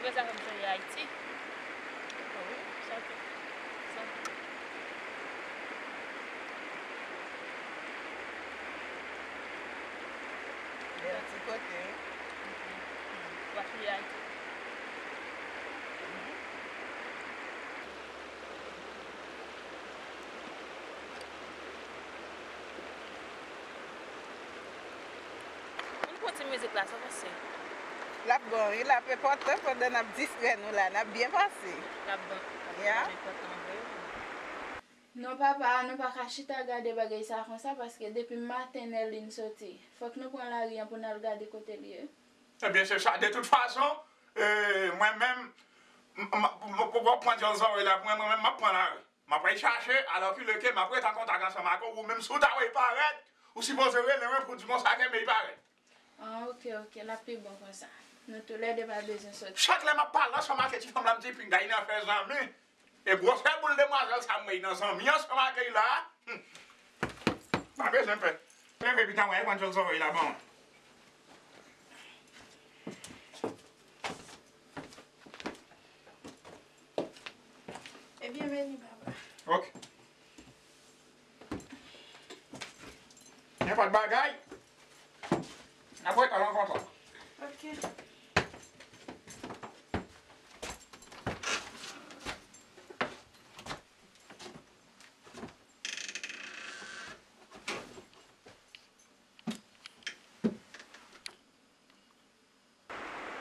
Ou wè sa fè m sonje Ayiti. Wi, sa tou. Sa tou. Bèl ti kote, wi. Ou pa sonje Ayiti? Moun pran ti mizik la, sa w panse? L ap bon, wi, l ap enpòtan pandan n ap distrè nou la, n ap byen pase. L ap bon, l ap byen enpòtan vre. Non, papa, nou pa ka chita gade bagay sa konsa, paske depi maten Nerline soti, fòk nou pran lari an pou n al gade kote l ye. Ebyen, se sa. De tout fason, e, mwen menm, m, m, m, w ap pran djòl zòrèy la pou mwen, mwen menm, m ap pran lari. M ap al chache, alòkile ke m ap ret an kontak ansanm ak ou, ou menm si w ta wè l parèt, ou sipoze rele mwen pou di konsa ke men l parèt. Ah, ok, ok, l ap pi bon konsa. Nou toulède pa bezwen soti. Chak lè m ap pale ansanm ak ti fanm la, m di, "Pinga, li nan fè zanmi." E gwosè boul demwazèl sa m wè nan zanmi ansanm ak li la. Hmm. Pa bezwen pè. Leve pita mwen, pran djòl zòrèy la, bon. Ebyen, vini, papa. Ok. Nenpòt bagay. N ap wè kòman konsa. Ok.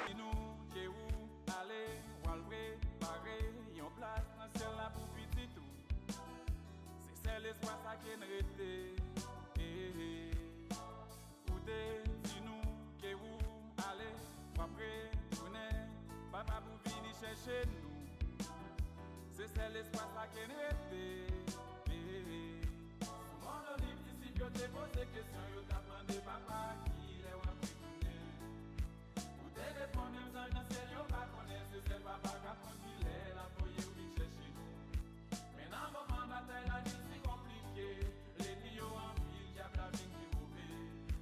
Di nou ke ou ale, w al prepare yon plas nan syèl la pou pitit ou. Se sèl espwa sa ke n rete. Eh, eh. Ou te di nou ke ou Papa pou vini chèche nou. Se sèl espwa sa ke n rete. Sou Mòn Oliv, disip yo te poze kesyon, yo t ap mande, Papa, kilè w ap retounen? Ou te reponn, menm zanj nan syèl yo pa konnen, se sèl Papa k ap konn kilè l ap voye w vin chèche nou. Men nan moman batay la vin si konplike, lènmi yo anpil, dyab la vin pi move.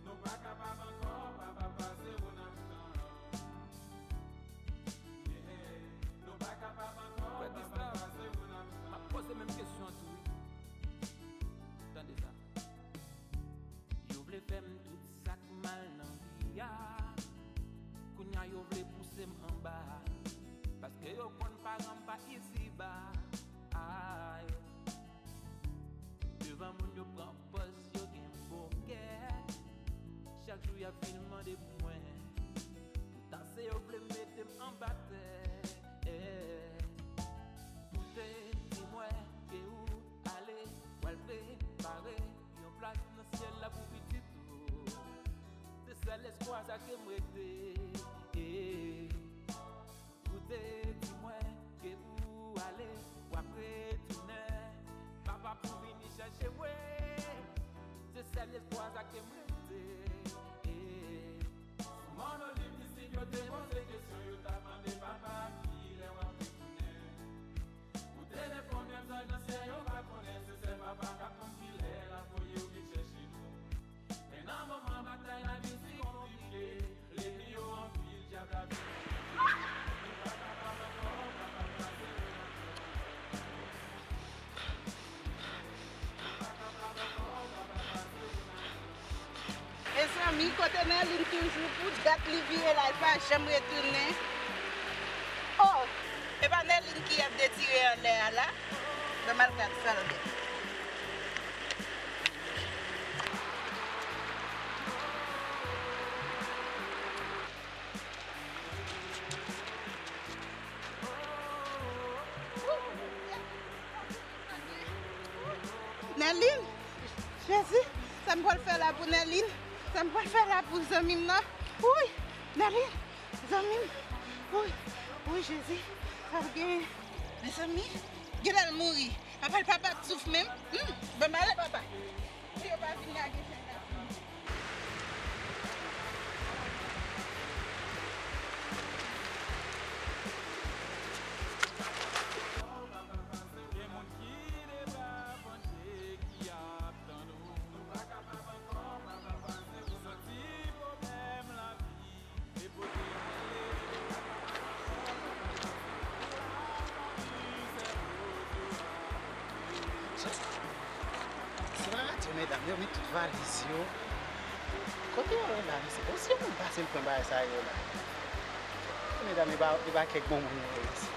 Nou pa kapab ankò, Papa, pase w nan tan. Yeah. Nou pa kapab ankò, Papa, pase w nan tan. Frè Gustave, m ap poze menm kesyon an tou, wi. Tande sa. Yo vle fè m tout sa k mal nan vi a. Kounye a yo vle pouse m anba. Paske yo konn paran m pa isiba. Ay. Devan moun yo pran pòz yo gen bon kè. Chak jou y ap vin mande pou mwen. Poutan se yo vle mete m anba tè. Ou te di mwen ke ou ale, w al prepare yon plas nan syèl la pou pitit ou. Se sèl espwa sa ke m rete. Ou te di mwen ke ou ale, w ap retounen. Papa pou vini chèche mwen. Se sèl espwa sa ke m rete. Sou Mòn Oliv, disip yo te poze kesyon, yo t ap mande, Papa, kilè w ap retounen? Ou te reponn, menm zanj nan syèl yo pa konnen, se sèl Papa k ap konn kilè l ap voye w vin chèche nou. Men nan moman batay la vin si konplike, lènmi yo anpil, dyab la vin pi move. Nou pa kapab ankò, Papa, pase w nan tan. Nou pa kapab ankò, Papa, pase w nan tan. Mezanmi, kote Nerline toujou pou dat li vire la, li pa janm retounen. Oh! E pa Nerline ki ap detire anlè a la? Ban m al gad sa l gen. Nerline! Jezi! Sa m pral fè la pou Nerline? Sa m pral fè la pou zanmi m nan? Wouy! Nerline! Zanmi m! Wouy! Wouy, Jezi! Sa l gen? Mezanmi! Genlè l mouri! Papa, l pa p ap souf menm? Hmm! Ban m ale, papa! Pou yo pa vin lage chèn nan. Gen moun ki deba Bondye ki ap tann ou. Nou pa kapab ankò, papa, pase w nan tan. Soti pwoblèm lavi. Se pa radyo medam yo met tout valiz yo. Kote yo ye la, mesye? Bon, si yon moun pase l pran bagay sa yo la. Medam, e pa, e pa kèk bon moun yo ye isi.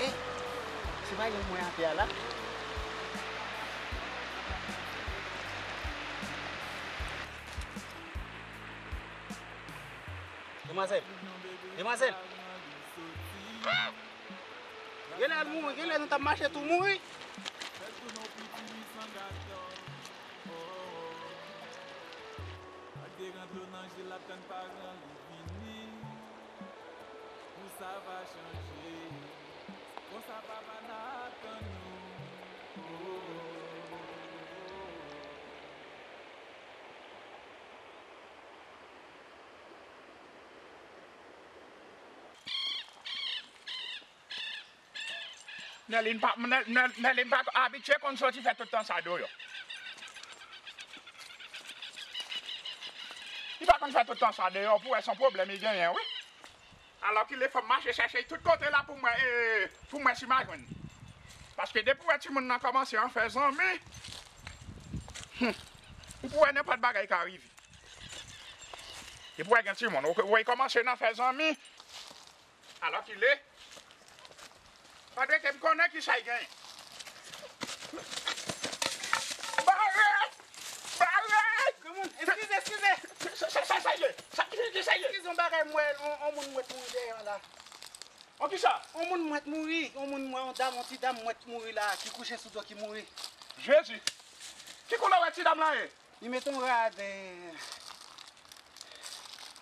Ey, se pa yon mwen atè a la? Demwazèl! Demwazèl! Genlè l mouri, genlè nou t ap mache tou mouri. Ak deran dlo nan je l ap tann paran li vini. Pou sa va chanje. Konsa papa n ap tann nou. Oh. Nerline pa, Ner-, Ner-, Nerline pa abitye konn soti fè tout tan sa deyò. Li pa konn fè tout tan sa deyò, pou wè se yon pwoblèm li genyen, wi. Alòkile, fò m mache chèche l tout kote la pou mwen, e, pou mwen si m a jwenn. Paske depi w wè timoun nan kòmanse an fè zanmi, hmm, ou pou wè nenpòt bagay ka rive. Depi w wè gen timoun, ou, ou wè l kòmanse nan fè zanmi, alòkile, pa t rete m konnen kisa l genyen. Bare! Bare! Granmoun, eskize, eskize! Sa, sa, sa, sa ye? Sa, ki, ki sa ye? Eskize, yon bagay m wè, on, on moun m wè mouri dèyè an la. On kisa? On moun m wè mouri, on moun m wè, on dam, on ti dam m wè mouri la, ki kouche sou do ki mouri. Jezi! Ki koulè w wè ti dam lan ye? Li met on rad, eh,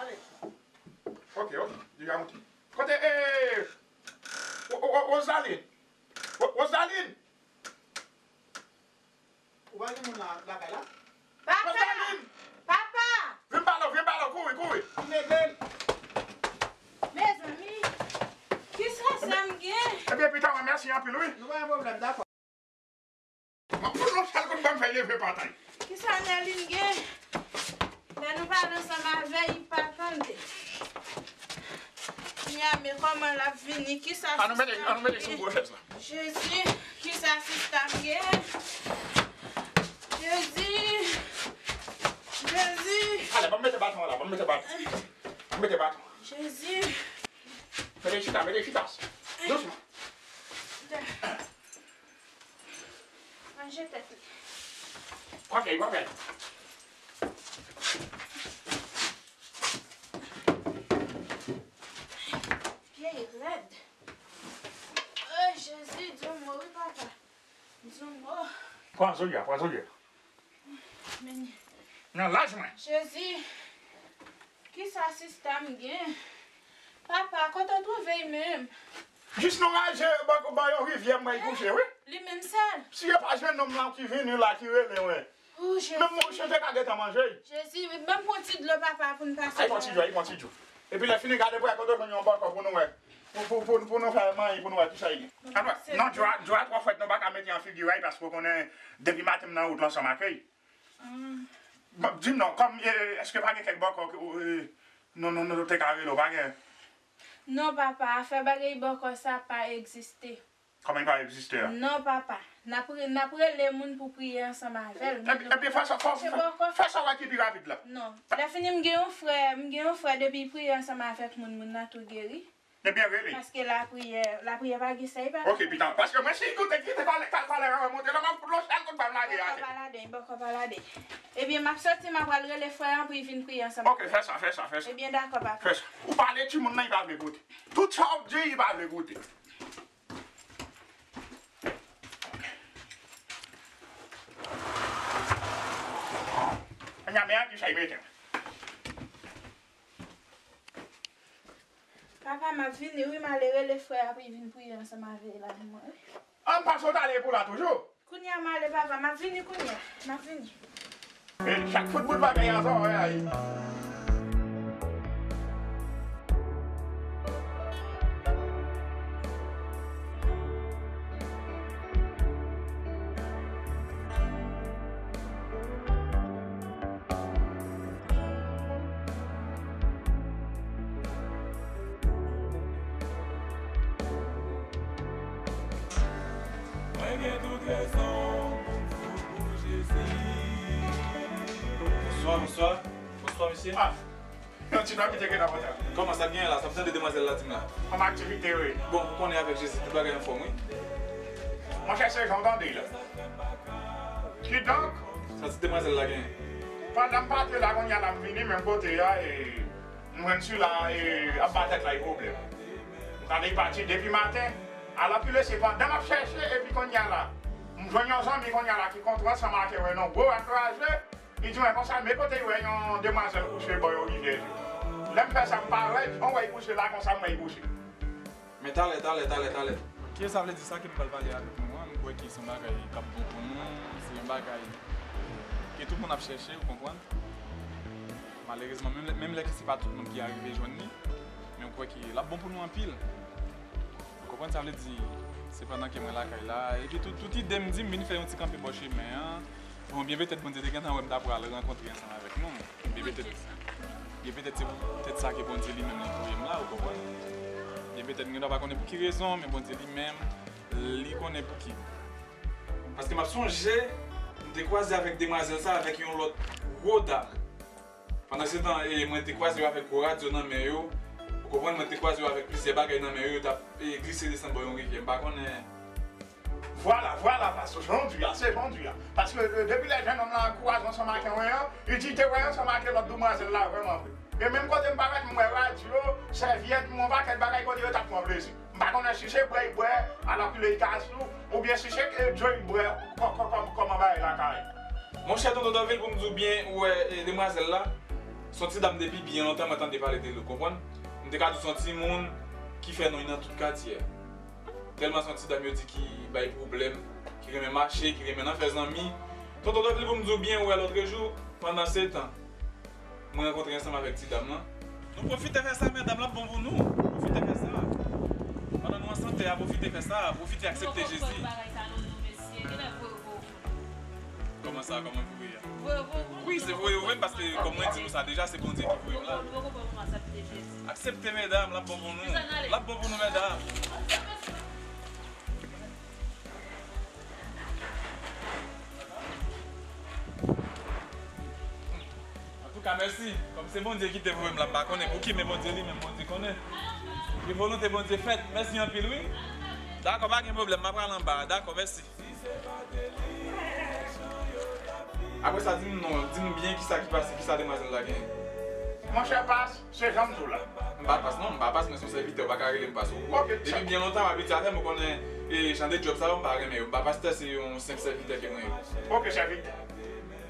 Ale. Ok, ok, deja moute. Kote, e, o, o, o, Rosaline? Ro-, Rosaline! Ou pa gen moun la, lakay la? Papa! Rosaline! Papa! Vin ba l, vin ba l, kouri, kouri! Mezanmi, kisa sa m gen? Ebyen, pita, mwen mèsi anpil, wi. Nou pa gen pwoblèm, dakò. M ap pran yon sèl kout ban m fè leve batay. Kisa Nerline gen? Lè nou pale ansanm avè l, li pa tande. Kounya, men kòman l ap vini? Kisa sista m gen? An nou mete, an nou mete sou gwo chèz la. Jezi, kisa sista m gen? Jezi! Jezi! Ale, ban m mete baton an la, ban m mete baton. Ban m mete baton. Jezi! Mete chita, mete chita. Dousman. Manje tèt li. Pran kèy, pran kèy. Pye rèd. Oh, Jezi, di yon mo, wi, papa. Di yon mo. Pran zoli a, pran zoli a. Men. Nan laj mwen. Jezi, kisa sista m gen? Papa, kote w twouve l menm? Jis nou raje, ba, ba yon rivyè, m wè l kouche, wi. Li menm sèl. Si yo pa jwenn nonm lan ki vini la, ki rele, wi. Oh, Jezi. Menm mouche te ka gentan manje l. Jezi, ban m pran ti dlo, papa, pou n pase. Ay, pran ti dlo, ay, pran ti dlo. Epi lè fini, gade pou wè kote w jwenn yon bòkò pou nou wè. Pou, pou, pou, pou nou fè manyen, pou nou wè kisa l gen. Ann wè. Non, dlo a, dlo a twò frèt, nou pa ka mete an figi w, paske w konnen depi maten m nan wout la ansanm ak li. Bon, di m non, kòm, e, èske pa gen kèk bòkò ke, e, nou, nou, nou te ka rele w, pa gen? Non, papa, afè bagay bòkò sa pa egziste. Kòman li pa egziste a? Non, papa. N ap re- n ap rele moun pou priye ansanm avè l. Epi, epi fè sa, fè, fè, fè sa w wè ki pi rapid la. Non. Lè fini, m gen yon frè, m gen yon frè depi l priye ansanm avèk moun, moun nan tou geri. Ebyen, rele. Paske lapriyè, lapriyè pa gen sèy, papa. Ok, pitan. Paske mwen, si l koute, kite kòlè, kal kòlè, remonte la, m ap fout yon sèl kout bal lage atè. Bòkò pa ladan, bòkò pa ladan. Ebyen, m ap soti, m ap al rele frè an pou l vin priye ansanm avè m. Ok, fè sa, fè sa, fè sa. Ebyen, dakò, papa. Fè sa. Ou pale timoun nan, li pa vle koute. Tout sa w di, li pa vle koute. Kounya, men an ki sa l mete. Papa, m ap vini, wi, m ale rele frè a pou l vin priye ansanm avè l avè mwen, wi. An pase w t ale pou la toujou? Kounya m ale, papa, m ap vini kounya, m ap vini. E chak fout bout bagay an sa, wè, ay. Mwen gen tout rezon pou m fou pou Jezi. Bonswa, bonswa. Bonswa, mesye. Ah, yon ti nwa ki te gen nan pòtay. Kòman sa gen la? Sa m tande demwazèl la di m la. Kòm aktivite, wi. Bon, ou konnen avèk Jezi, tout bagay anfòm, wi. Monchè, se jan w tande la. Kidonk, sa ti demwazèl la gen. Pandan m pa te la, kounye a la m vini menm kote a, e m jwenn sila, e ap ba tèt la, e pwoblèm. M tande li pati depi maten. Alòkile, se pandan m ap chèche, epi kounye a la, m jwenn yon zanmi kounye a la ki kontre ansanm ak mwen nan gwo rat kraze. Li di mwen konsa, men kote l wè yon demwazèl kouche bò yon rivyè. Lè m fè sa, m pa wè, jan w wè l kouche la, konsa m wè l kouche. Men talè, talè, talè, talè. Kiyès sa vle di sa ke m pral pale avèk nou an, m kwè ke se yon bagay k ap bon pou nou, se yon bagay ke tout moun ap chèche, ou konprann? Malerezman, menm lè, menm lè ke se pa tout moun ki arive jwenn li, men m kwè ke l ap bon pou nou anpil. Ou konprann sa vle di, se pandan ke mwen lakay la, epi tout, tout ide m di m vin fè yon ti kanpe bò chemen an, Bon, byen petèt Bondye te gentan wè m ta pral rankontre ansanm avèk nou. Byen petèt, byen petèt se pou tèt sa ke Bondye li menm li voye m la, ou konprann? Byen petèt m gendwa pa konnen pou ki rezon, men Bondye li menm, li konnen pou ki. Paske m ap sonje, m te kwaze avèk demwazèl sa avèk yon lòt gwo dam. Pandan se tan, e, mwen te kwaze yo avèk gwo radyo nan men yo. Ou konprann, mwen te kwaze yo avèk plizyè bagay nan men yo, yo t ap, e, glise desann bò yon rivyè. M pa konnen. Vwala, vwala, pastè, jan w di a, se jan w di a. Paske, e, depi lè jennonm lan kwaze ansanm ak mwen an, li di li te wè ansanm ak lòt demwazèl la vrèman vre. E menm kote m parèt, m wè radyo, sèvyèt, m wè yon pakèt bagay kote yo t ap pran plezi. M pa konnen si se bwè y bwè, alòkile y ka sou, oubyen si se, e, dlo y bwè, kò-, kò-, kò-, kòman bagay la ka ye. Monchè, tonton Dòvil, pou m di w byen, ou wè, e, demwazèl la, se yon ti dam depi byen lontan mwen tande pale de li, ou konprann? M te ka di w se yon timoun ki fè non li nan tout katye a. Tèlman se yon ti dam yo di ki bay pwoblèm, ki renmen mache, ki renmen nan fè zanmi. Tonton Dòvil, pou m di w byen, ou wè lòtrejou, pandan se tan, mwen rankontre ansanm avèk ti dam lan. Nou pwofite fè sa, medam, l ap bon pou nou. Pwofite fè sa. Pandan nou an sante a, pwofite fè sa. Pwofite aksepte Jezi. Kòman sa, kòman pou ye a? Wi, se voye ou menm, paske kòm mwen di nou sa deja, se Bondye ki voye m la. Aksepte, medam, l ap bon pou nou. L ap bon pou nou, medam. Antouka, mèsi. Kòm se Bondye ki te voye m la, m pa konnen pou ki, men Bondye li menm, Bondye konnen. Ke volonte Bondye fèt. Mèsi anpil, wi. Dakò, pa gen pwoblèm, m ap pral anba a. Dakò, mèsi. Apre sa, di m non, di m byen kisa ki pase, kisa demwazèl la genyen. Monchè, pas. Se jan m di w la. M pa pas non, m pa pas, mwen se yon sèvitè, ou pa ka rele m pas ou. Ok, depi byen lontan m abitye avè m, ou konnen, e, jan de djòb sa yo, m pa renmen yo. M pa pastè, se yon senp sèvitè ke mwen ye. Ok, sèvitè.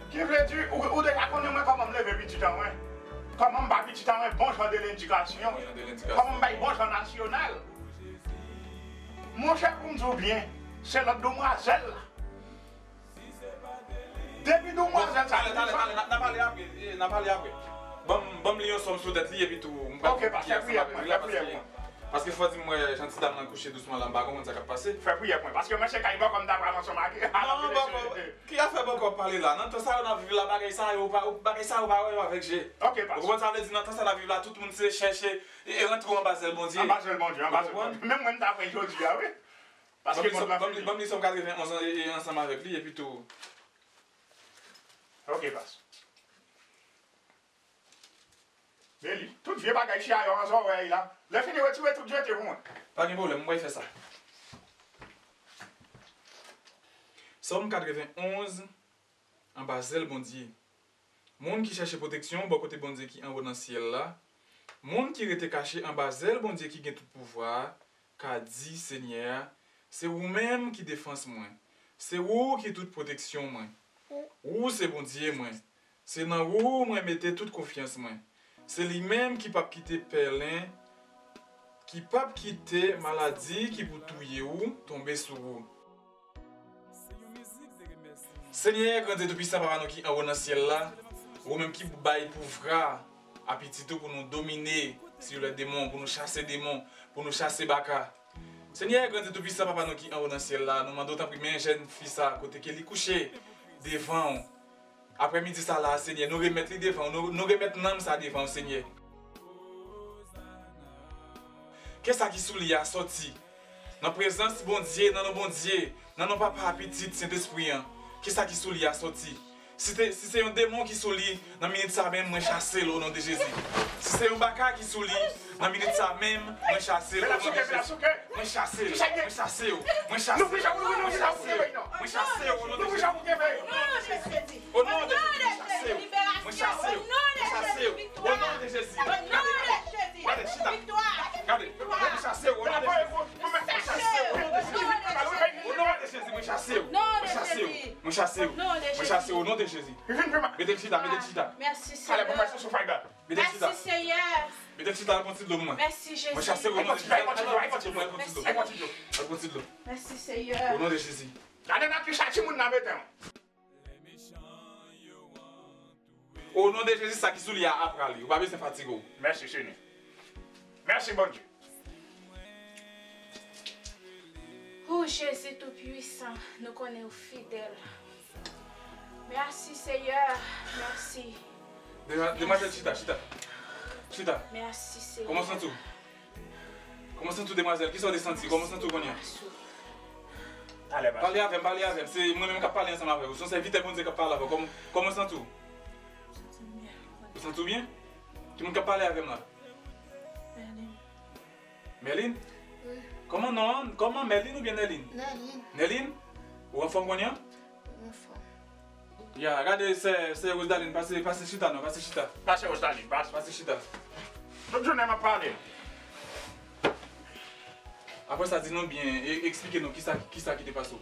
Ki vle di, ou, ou deja konnen mwen kòman m leve pitit an mwen. Kòman m ba pitit an mwen bon jan de ledikasyon. Bon jan de ledikasyon. Kòman m bay bon jan nasyonal. Monchè, pou m di w byen, se lòt demwazèl la. Depi demwazèl sa. Talè, talè, talè, n a, n a pale apre, e, n a pale apre. Ban m, ban m li yon sòm sou tèt li, epi tou, m pral... Ok, pastè, priyè pou mwen, fè priyè pou mwen. Paske fò di m wè jan ti dam nan kouche dousman la, m pa konprann sa k ap pase. Fè priyè pou mwen, paske mwen se kay bòkò m ta pral ansanm ak li. Non, bòkò, ki afè bòkò ap pale la? Nan tan sa yo n ap viv la, bagay sa yo pa, bagay sa yo pa wè yo avèk je. Ok, pastè. Ou konprann sa vle di, nan tan sa n ap viv la, tout moun se chèche, e, e rantre anba zèl Bondye. Anba zèl Bondye, anba zèl Bondye. Menm mwen m ta pran jodi a, wi. Ban m li Sòm, ban m li Sòm katrevenn onz an, e, e, ansanm avèk li, epi tou. Ok, pas. Men li, tout vye bagay chaya yo nan zòrèy la. Lè fini, retire tout jete pou mwen. Pa gen pwoblèm, m pral fè sa. Sòm katrevenn onz, anba zèl Bondye. Moun ki chèche pwoteksyon bò kote Bondye ki anwo nan syèl la, moun ki rete kache anba zèl Bondye ki gen tout pouvwa a, ka di Senyè a, se ou menm ki defans mwen, se ou ki tout pwoteksyon mwen. Ou se Bondye mwen, se nan ou mwen mete tout konfyans mwen. Se li menm ki p ap kite pèlen, ki p ap kite maladi ki pou touye ou tonbe sou ou. Senyè, Grandye Toupisan, Papa nou ki anwo nan syèl la, ou menm ki bay pouvwa a pitit ou pou nou domine sou lè demon, pou nou chase demon, pou nou chase baka. Senyè, Grandye Toupisan, Papa nou ki anwo nan syèl la, nou mande w tanpri men jèn fi sa kote ke li kouche devan w. Aprèmidi sa la, Senyè, nou remèt li devan w, nou, nou remèt nanm sa devan w, Senyè. Ke sa ki sou li a sòti. Nan prezans Bondye, nan non Bondye, nan non Papa, Pitit, Sentespri an. Ke sa ki sou li a sòti. Si se, si se yon demon ki sou li, nan minit sa menm, mwen chase l o non de Jezi. Si se yon baka ki sou li, nan minit sa menm, mwen chase l o non de Jezi. Mwen chase l, mwen chase w, mwen chase w, mwen chase w, mwen chase w o non de Jezi. O non de Jezi, mwen chase w. Mwen chase w. Mwen chase w. O non de Jezi. Gade, gade, chita. Gade, mwen chase w. O non de Jezi. Mwen chase w. O non de Jezi. O non de Jezi, mwen chase w. Mwen chase w. Mwen chase w. O non de Jezi. Mete l chita, mete l chita. Mèsi, Senyè. Mete l chita. Mèsi, Senyè. Mete l chita, al pran ti dlo pou mwen. Mèsi, Jezi. Mwen chase w o non de Jezi. Al pran ti dlo, al pran ti dlo. Al pran ti dlo. Al pran ti dlo. Mèsi, Senyè. O non de Jezi. Gade nan kisa timoun nan mete w. O non de Jezi, sa ki sou li a ap prale. Ou pa bezwen fatige w. Mèsi, Senyè. Mèsi, Bondye. O Jezi Toupisan, nou konnen ou fidèl. Mèsi, Senyè. Mèsi. Demwa-, demwazèl, chita, chita. Chita. Mèsi, Senyè. Kòman w santi w? Kòman w santi w, demwazèl? Kisa w te santi? Kòman w santi w kounye a? Pale avè m, pale avè m. Se mwen menm k ap pale ansanm avè w. Se yon sèvitè Bondye k ap pale avè w. Kòman, kòman w santi w? Ou santi w byen? Ki moun k ap pale avè m la? Mèlin. Mèlin? Wi. Kòman non an? Kòman, Mèlin oubyen Nèlin? Nèlin. Nèlin? Ou anfòm kounye a? Anfòm. Ya, gade sè, sè Rosaline, pase, pase chita non, pase chita. Pase Rosaline, pase. Pase chita. Tout jounen m ap pale. Apre sa, di nou byen, e, eksplike nou kisa, kisa ki te pase w.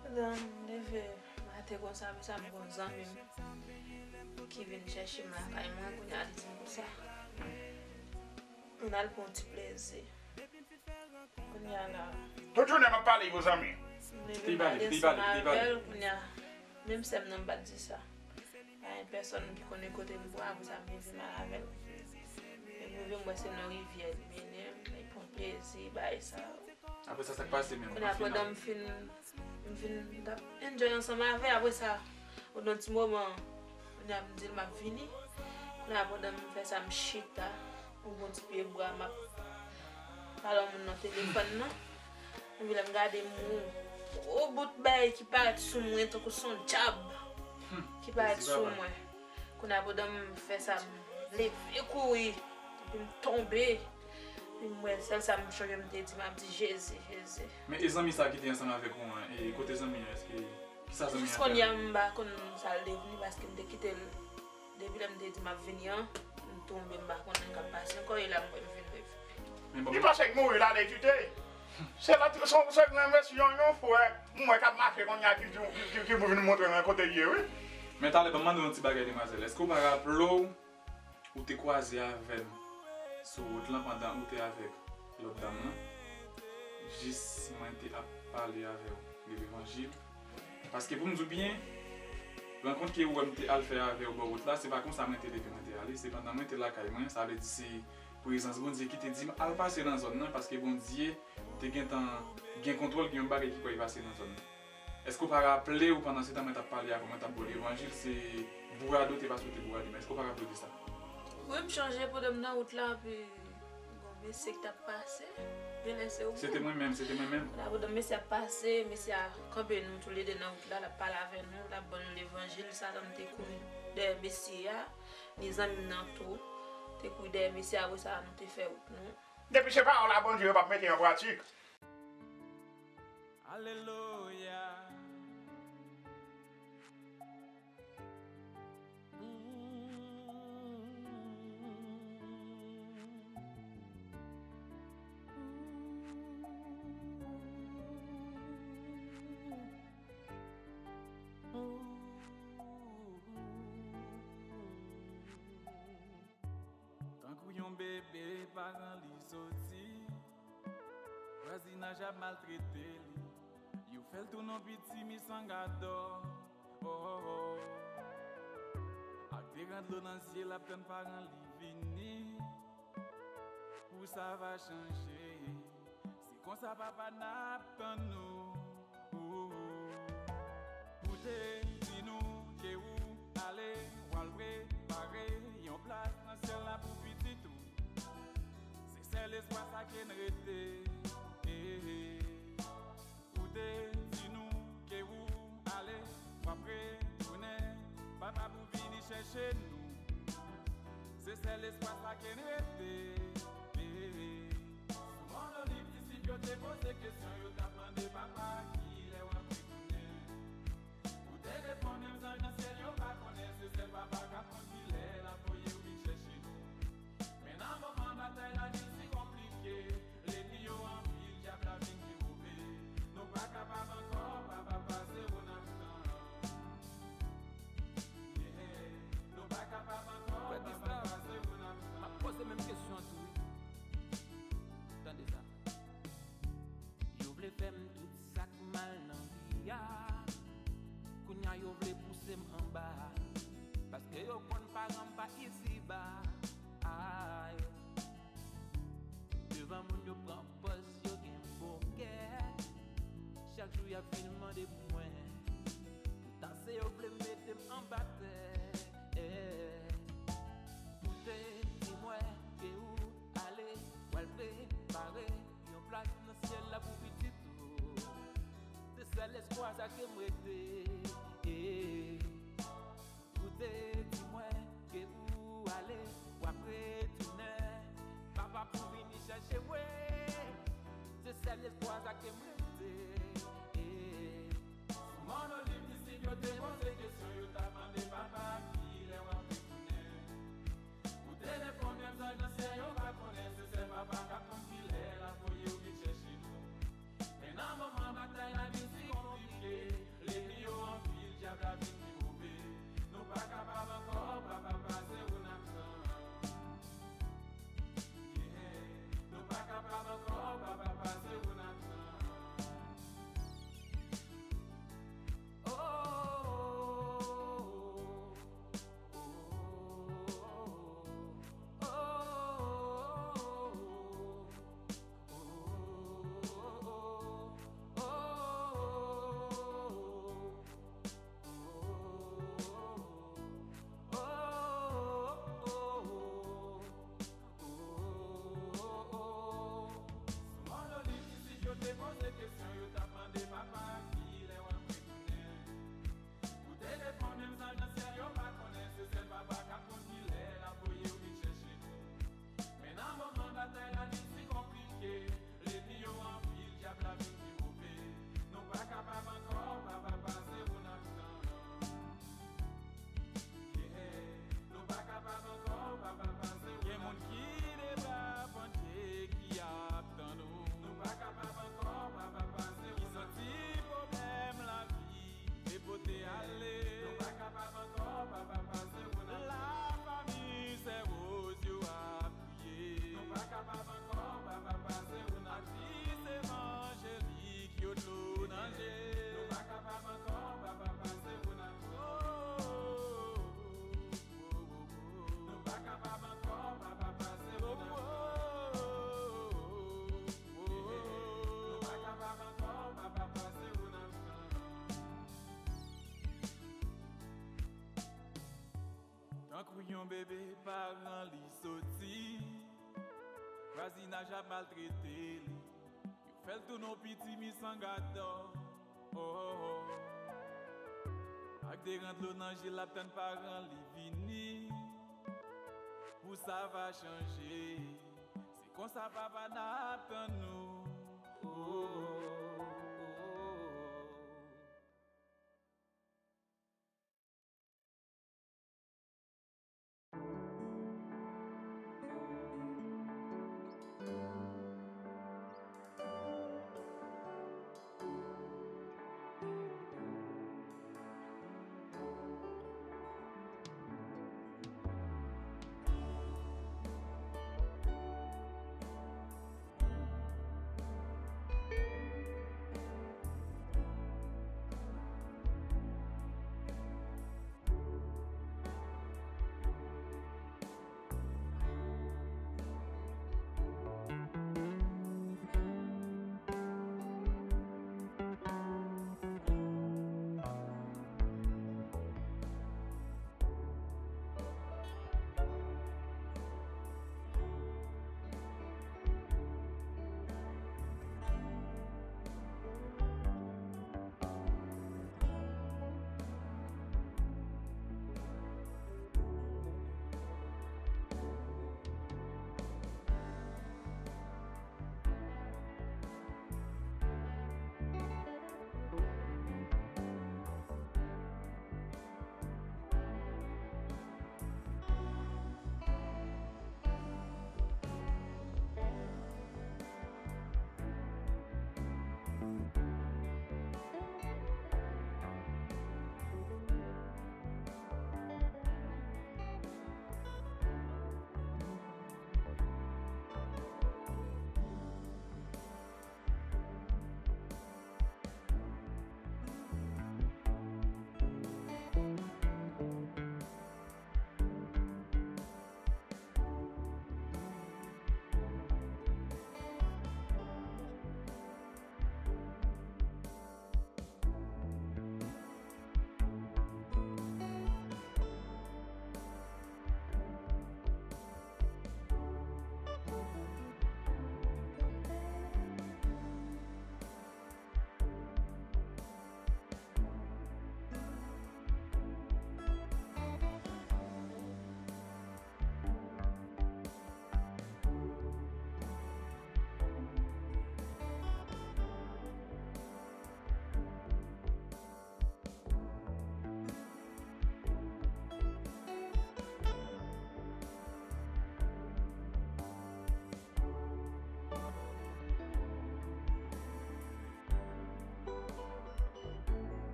Pandan m leve maten konsa, apre sa, m gon zanmi m ki vin chèche m lakay mwen, kounye a l di m konsa, ann al pran yon ti plezi. Kounye a la, tout jounen m ap pale, gon zanmi. M leve m ale ansanm avè l, kounye a, menm sè m nan m pa t di sa. Pa gen pèsòn ki konnen kote m pran, apre sa m rive m al avè l. Epi m rive m wè se nan rivyè li mennen m, li pran plezi, bagay sa. Apre sa, sa k pase menm? Kounye a pandan m fin, m fin t ap enjoy ansanm avè l, apre sa, pandan yon ti moman, kounye a m di l m ap vini. Kounye a pandan m fè sa, m chita, m pran ti pye bwa, m ap pale ak moun nan telefòn nan. Epi lè m gade m wè yon gwo bout bagay ki parèt sou mwen tankou se yon dyab ki parèt sou mwen. Kounye a pandan m fè sa, m leve kouri, epi m tonbe. Epi m wè sèl sa m chonje m te di, m ap di, Jezi, Jezi. Men e zanmi sa ki te ansanm avèk ou an, e kote zanmi an? Èske, kisa zanmi an fè? Jis kounye a m pa konn sa l devni paske m te kite l. Depi lè m te di m ap vini an, m tonbe, m pa konnen k ap pase ankò, e la m wè m vin leve. Li panse k mouri la, l ekite. Se lòt, se, se yon mesye, yon, yon frè, m wè k ap mache kounye a ki di, ki, ki, ki pou vin montre mwen kote l ye, wi. Men talè, ban m mande w yon ti bagay, demwazèl. Èske w pa raple w ou te kwaze avè m sou wout lan pandan ou te avèk lòt dam lan, jis mwen te ap pale avè w de levanjil. Paske pou m di w byen, rankont ke ou wè m te al fè avè w bò wout la, se pa konsa mwen te leve mwen te ale, se pandan mwen te lakay mwen, sa vle di se prezans Bondye ki te di m al pase nan zòn nan, paske Bondye te gentan gen kontwòl, gen yon bagay ki pral pase nan zòn nan. Èske w pa raple w pandan se tan mwen t ap pale avè w, mwen t ap ba w levanjil, se bourade w te pase, w te bourade m? Èske w pa raple w de sa? Wi, m chonje pandan m nan wout la, epi gon mesye ki t ap pase. Genlè se ou menm. Se te mwen menm, se te mwen menm. Pandan mesye ap pase, mesye a kanpe nou toulede nan wout la, l ap pale avè nou, l ap ban nou levanjil, Satan te kouri dèyè mesye a, ni zanmi m nan tou te kouri dèyè mesye a, apre sa nou te fè wout nou. Depi se pawòl a Bondye, yo p ap mete an pratik. Alelouya. Tankou yon bebe paran li soti, vwazinaj ap maltrete li. Yo fè l tounen yon piti misangadò. Oh, oh, oh. Ak de gran dlo nan zye l ap tann paran li vini. Pou sa va chanje. Se konsa papa n ap tann nou. Ou te di nou ke ou ale, w al prepare yon plas nan syèl la pou pitit ou. Se sèl espwa sa ke n rete. Eh, eh. Ou te di nou ke ou ale, w ap retounen, papa pou vini chèche nou. Se sèl espwa sa ke n rete. Eh, eh. Sou Mòn Oliv, disip yo te poze kesyon, yo t ap mande papa kilè w ap retounen. Ou te reponn menm zanj nan syèl yo pa konnen, se sèl papa k ap konn kilè l ap voye w vin chèche nou. Men nan moman batay la vin si konplike, lènmi yo anpil, dyab la vin pi move. Nou pa kapab ankò, papa pase ou n ap tann. Yeah. Nou pa kapab ankò, papa pase ou n ap tann. M ap poze menm kesyon an tou wi. Tande sa. Yo vle fè m tout sa k mal nan vi a. Kounye a yo vle pouse m anba. Paske yo konn paran m pa isiba. Ay. Devan moun yo pran pòz yo gen bon kè. Chak jou y ap vin mande pou mwen. Poutan se yo vle mete m anba tè. Ou te di mwen ke ou ale, w al prepare yon plas nan syèl la pou pitit ou. Se sèl espwa sa ke m rete. Ou te di mwen ke ou ale, w ap retounen. Papa pou vini chèche mwen. Se sèl espwa sa ke m rete. Sou Mòn Oliv, disip yo te poze kesyon, yo t ap mande papa kilè w ap retounen. Ou te reponn menm zanj nan syèl yo pa konnen, se sèl papa k ap konn kilè l ap voye w vin chèche nou. Men nan moman batay la vin si konplike, lènmi yo anpil, dyab la vin pi move. Nou pa kapab ankò, papa pase ou n ap tann. Yeah. Nou pa kapab ankò, papa pase ou n ap tann. Oh, oh, oh, oh, oh, oh. Sou Mòn Oliv, disip yo te poze kesyon, yo t ap mande papa kilè w ap retounen. Ou te reponn menm zanj nan syèl yo pa konnen, se sèl papa k ap konn kilè l ap voye w vin chèche nou. Men nan moman batay la vin si konplike, lènmi yo anpil, dyab la vin pi move. Nou pa kapab ankò, papa pase ou n ap tann. Yeah. Nou pa kapab ankò, papa pase ou n ap tann. Gen moun ki deja panche, ki ap tann ou. Nou pa kapab ankò, papa pase ou n ap tann. Ki santi pwoblèm lavi e pote ale. Nou pa kapab ankò, papa pase ou n ap tann. Lafanmi sè Woz yo ap kriye. Nou pa kapab ankò, papa pase ou n ap tann. Atis evanjelik yo dlo nan je. Nou pa kapab ankò, papa pase ou n ap tann. Oh, oh, oh, oh, oh. Nou pa kapab ankò, papa pase ou n ap tann. Oh, oh, oh, oh, oh. Nou pa kapab ankò, papa pase ou n ap tann. Tankou yon bebe paran li soti, vwazinaj ap maltrete li. Non piti mi sangadò. Oh, oh, oh. Ak de gran dlo nan je l ap tann paran li vini. Pou sa va chanje. Se konsa papa n ap tann nou.